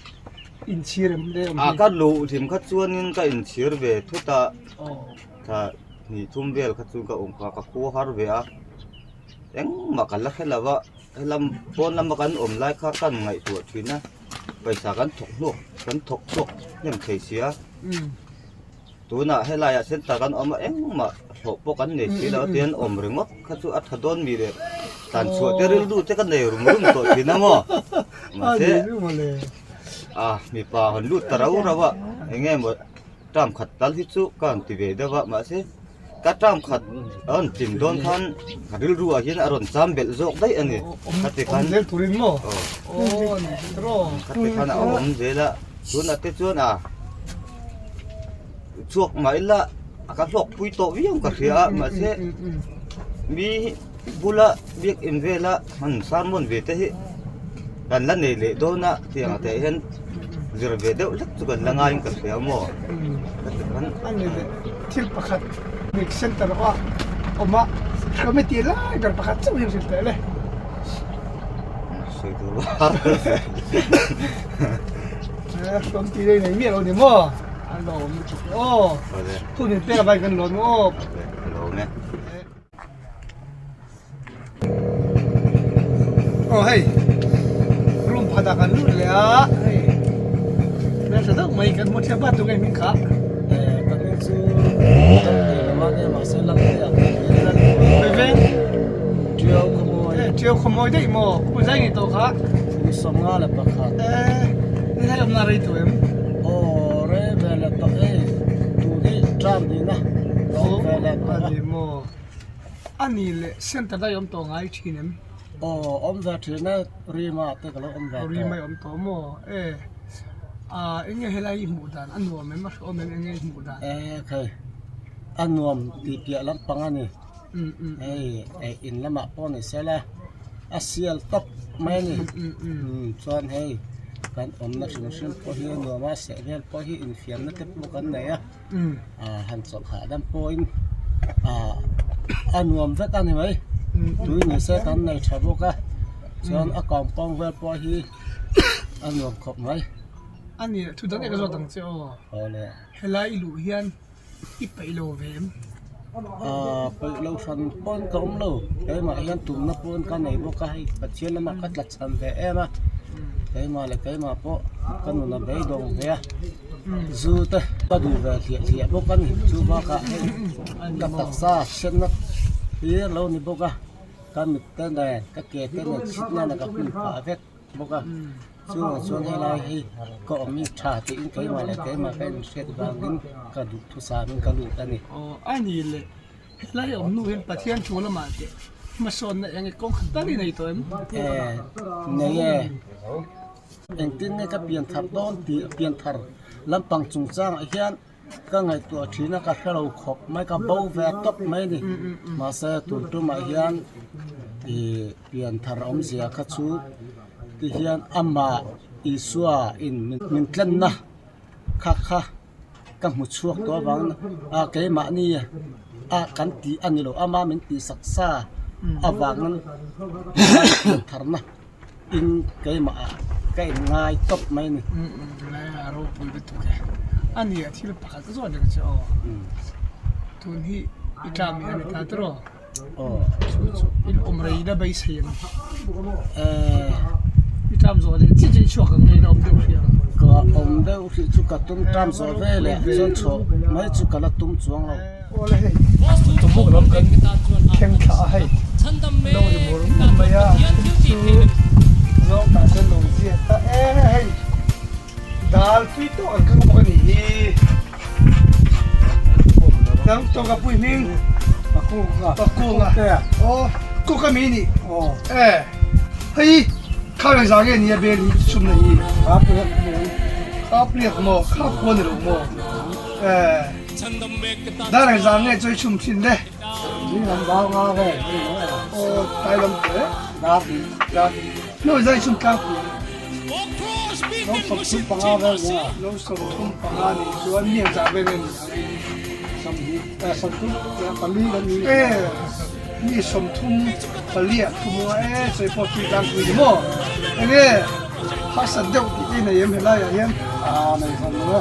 inchhir em le awm hi. A ka luh hlim kha chuanin ka inchhir ve thut a thla hnih thum vel kha chu ka awm kha ka khua har ve a engmah ka la hre lo a helam pawn lama kan awm lai kha kan ngaihtuah thin a. Pawisa kan thawk hnuak kan thawk chhuak hnem thei si a, tunah helaiah center kan awm a engmah hlawh pawh kan nei si lo a tihian awm ringawt kha chu a tha dawn mi leh tlan chhuah te rilru te ka nei rum rum tawh thin a maw mahse a mipa hawn lut ta rau rau a eng nge maw term khat tal hi chu ka rawn ti ve deuh a mahse ka term khat a rawn tlin dawn khan ka rilru ah hian a rawn cham belh zawk daih a ni khati khan khati khan a awm zel a tunah te chuan a chhuak mah ila ka hlawk pui tawh viau ka hria a mahse mi bula biakin vela han sermon ve te hi kan la nei leh dawn a tiang ah te hian zir ve deuh hlek chu kan la ngaiin ka hria maw ka ti khan a ni leh thil pakhat bik center a awm a committee lai ber pakhat chauh hi hrilh teh le sawi tur var hrawm tih rei nei miah lo ni maw a lawm lutuk aw thu min pek avangin kan lawm aw ka lawm e. Aw hei room pakhatah kan lut leh a hei hmeltha deuh mai kan hmu thiam a tunge hming kha eh ka hming chu dam thei lo a nia mahse lam te ah kan Hawi veng Tiau khawmawi eh Tiau khawmawi daih maw pu zai ni tawh kha kum 51 eh ni hlai awmna rei tawh em aw rei ve leh tawh e tun hi term nihna awm ve leh tawh a a ni maw. A ni leh center dai awm tawh ngai thin em? Aw awm ve thin e, Rima te ka lo awm ve tawh. Rima i awm tawh maw? E ah eng nge helai i hmuh dan a nuam em a hrehawm em eng nge i hmuh dan? E khai a nuam tih piah lampang a ni. Hei eh in lamah pawh ni sela a sial tawp mai a ni. Chuan hei kan awmna hrim hrim pawh hi a nuam a seh vel pawh hi infiamna te pawh kan nei a. Han chawlh hahdam pawhin a nuam vek a ni mai tui ni se kan nei tha bawk a chuan a compound vel pawh hi a nuam khawp mai. A ni thu dang eng zawt ang che aw. Awle. Helai i luh hian i peih lo ve em? Peih lo hran pawn ka awm lo keimah hian tumna pawn ka nei bawk a hei Pathian lamah ka tla chhan ve em a keimah leh keimah pawh ka nun a beidawng ve a. Zu te ka duh ve hliah hliah bawk a ni chu bakah hei ka taksa hriatna hlir lo ni bawk a ka mit te nen ka ke te nen chhit nana ka hun phah vek bawk a chuvang chuan helai hi ka awm hi tha tiin keimah leh keimah ka inhriat vangin ka duh thusamin ka lut a ni. Aw a ni le helai awm hnu hian Pathian thu lamah teh hmasawnna eng nge kawng khat tal i nei tawh em? Eh nei e. Engtin nge ka pian thar dawn tih pian thar lampang chungchangah hian ka ngaihtuah thin a, ka hre lo khawp mai, ka bo ve tawp mai a ni. Mahse tun tumah hian ih pian thar awmzia kha chu ti hian amah Isua in min tlenna kha kha ka hmu chhuak tawh avangin a keimahni a kan tih a ni lo, ama min tihsak sa avangin pian tharna. In keimah ah ka in ngai tawp mai a ni. A ropui lutuk e. A ni a thil pakhat zawt reng che aw. Tun hi i tlam hi a ni ta tawh. Chu chu in awm rei na beisei ang. I term zawh leh chiah chiah i chhuak ang nge ila awm deuh hrih ang? Ka awm deuh hrih chu ka tum term zawh ve leh chuan chhuah mai chu ka la tum chuang lo. Awle hei tumuk lam kan thleng thla a hei lo ri mur mur mai a chu zawng tah chuan lo ziak a e hei dal tui tawk an kang bawk a nih hi nang tawka pui hming pakunga aw kuka mi nih e hei kha reng zah nge nia bel hi chhum na hi khapliak maw khapkua ni lo maw e. Dar reng zah nge chawi chhum thin le. Ding lam dau nga ve. Aw tai lam te. Dar ding. Dar ding. No zai chhum tlang pui. No 35 vel nia. No 35 ni chuan mi ang zah vel nge ni ang. Sawmhnih eh 34 kan ni. Eh mi 34 ah thu maw eh chawi pawh tui tlang pui ni maw. Enge harsat deuh tih te nei em helai ah hian. Ah nei hran lo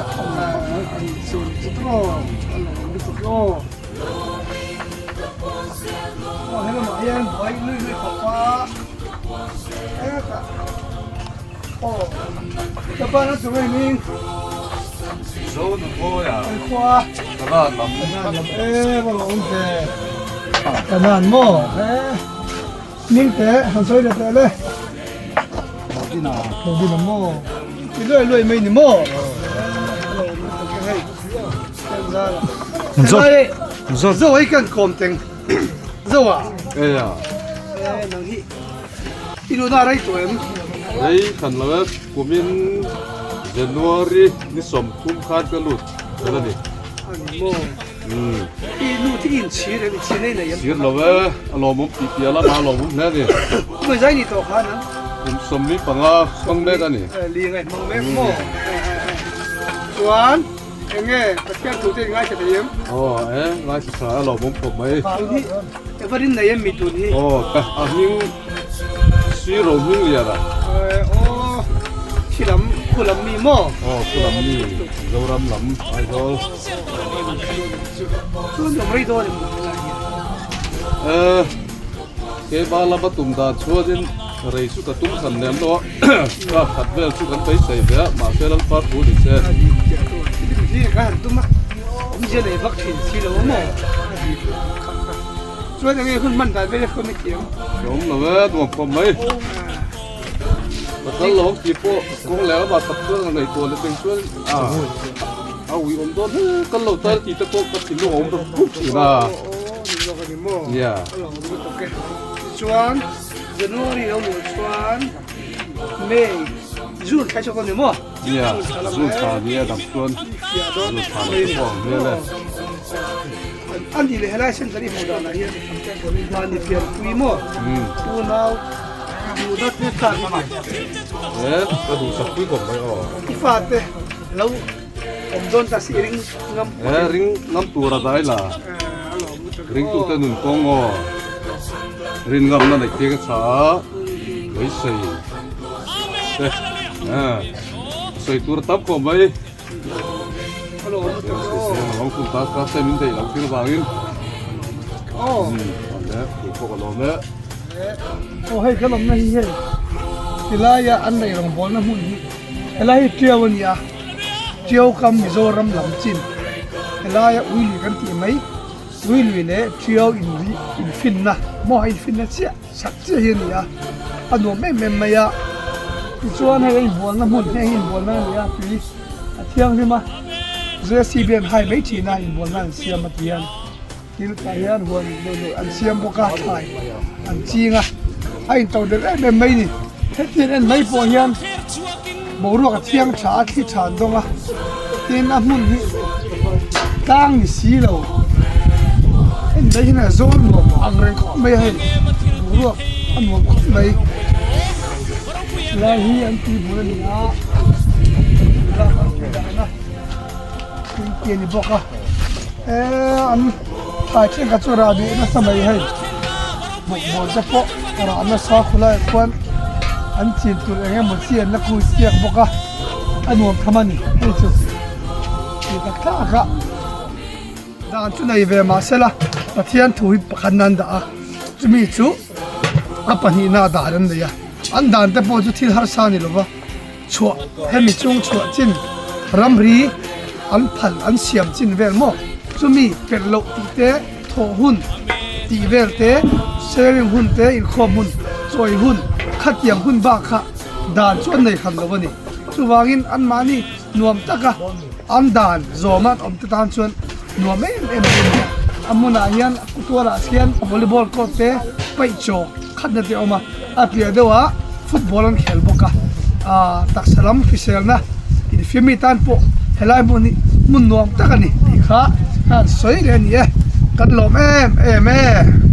e. Zo zo hei kan kawm teng zo a Eia. E nang hi i luhna rei tawh em? Rei khan lo e kumin January ni 30 khan ka lut fel a ni. A ni maw? I lut hi i inchhir em? Inchhir nei nei em? Chhir lo e, a lawmawm tih piah lamah a lawmawm hle a ni. Kumai zai ni tawh khan ang? Kum 45 hmang mek a ni. Li ngai hmang mek maw? Chuan. Eng nge Pathian thu te in ngaithla thei em? Aw e, ngaithla tha a lawmawm khawp mai. Tun hi eva rin nei em mi tun hi? Aw ka a hming Siro hming lian a. Aw khi lam khu lam mi maw? Aw khu lam mi Zoram lam Aizawl. Chuan awm rei dawn em helai hian? E keimah lama tum dan chuanin rei chu ka tum than lem lo a. Kap khat vel chu kan beisei ve a, mahse Lalpa thu ni che. Awm lo e, nuam khawp mai. Ka kal lo ang tih pawh kawng leh lamah tak chuan ka ngaihtuah leh teng chuan a a ui awm dawn hle kal lo ta tih te pawh ka thinlung a awm ta puk thin a. Nia. January lo luh chuan May, June thlai chhuak dawn ni maw? Nia, June thla ni a dang chuan June thla lo chu pawh ang hmel e. A nih leh helai center i hmuh danah hian mahni pianpui maw? Unau duhna te thlak i nei. E, ka duhsak pui khawp mai aw. I fate lo awm dawn ta si i ring ngam. E, ring ngam tur a dai la. Ringtute nun kawng aw. Rin ngamna neih te ka tha a, beisei te sawi tur a tam khawp mai. Lawng tum ta ka se min deih lo thil vangin. Awle, tih pawh ka lawm e. Aw hei ka lawmna hi hei tilaia an neih rawngbawlna hmun hi helai hi Tiau a ni a, Tiau kam Mizoram lam chin helaia ui lui kan tih mai. Ui lui leh Tiau in infinna maw a infinna chiah chak chiah hi a ni a, a nuam em em mai a. Tichuan hei a inbualna hmun heng hi inbualna a ni a, tui a thianghlim a, JCB an hai mai thin a inbualna an siam a ti hian thil tah hian huan neuh neuh an siam bawk a, thlai an ching a, a intodelh em em mai a ni. Hetiang en mai pawh hian boruak a thiang tha a, thli tha an dawng a, tin a hmun hi tlang ni si lo en mai hian a zawl nuam ang reng khawp mai a hei boruak a nuam khawp mai helai hi an tui bul a ni a lak an tui dahna tui te a ni bawk a eee an thlai thenkhat chu rah duh nasa mai hei. Bawkbawn te pawh a rah nasa khawlaiah khuan an chin tur eng emaw chi an la kui chiak bawk a, a nuam tham a ni hei chu tih tak thlak a dan chu nei ve mahse la. Pathian thu hi pakhat nan dah a, chumi chu a pahnihna ah dan an nei a, an dan te pawh chu thil harsa a ni lo va, chhuah hemi chung chhuah chin ramri an phal an siam chin vel maw chumi pelh loh tih te thawh hun tih vel te sharing hun te inkhawm hun chawi hun khatiang hun bak kha dan chu an nei hran lo a ni chuvangin anmahni nuam taka an dan zawma an awm te tan chuan nuam em em mai a ni a a hmunah hian a kutualah hian volleyball court te paih chaw khatna te a awm a a piah deuhah football an khel bawk a aaa taksa lam hriselna infiammi tan pawh helai hmun hi hmun nuam tak a ni tih kha a han sawi leh a ni e kan lawm em em e.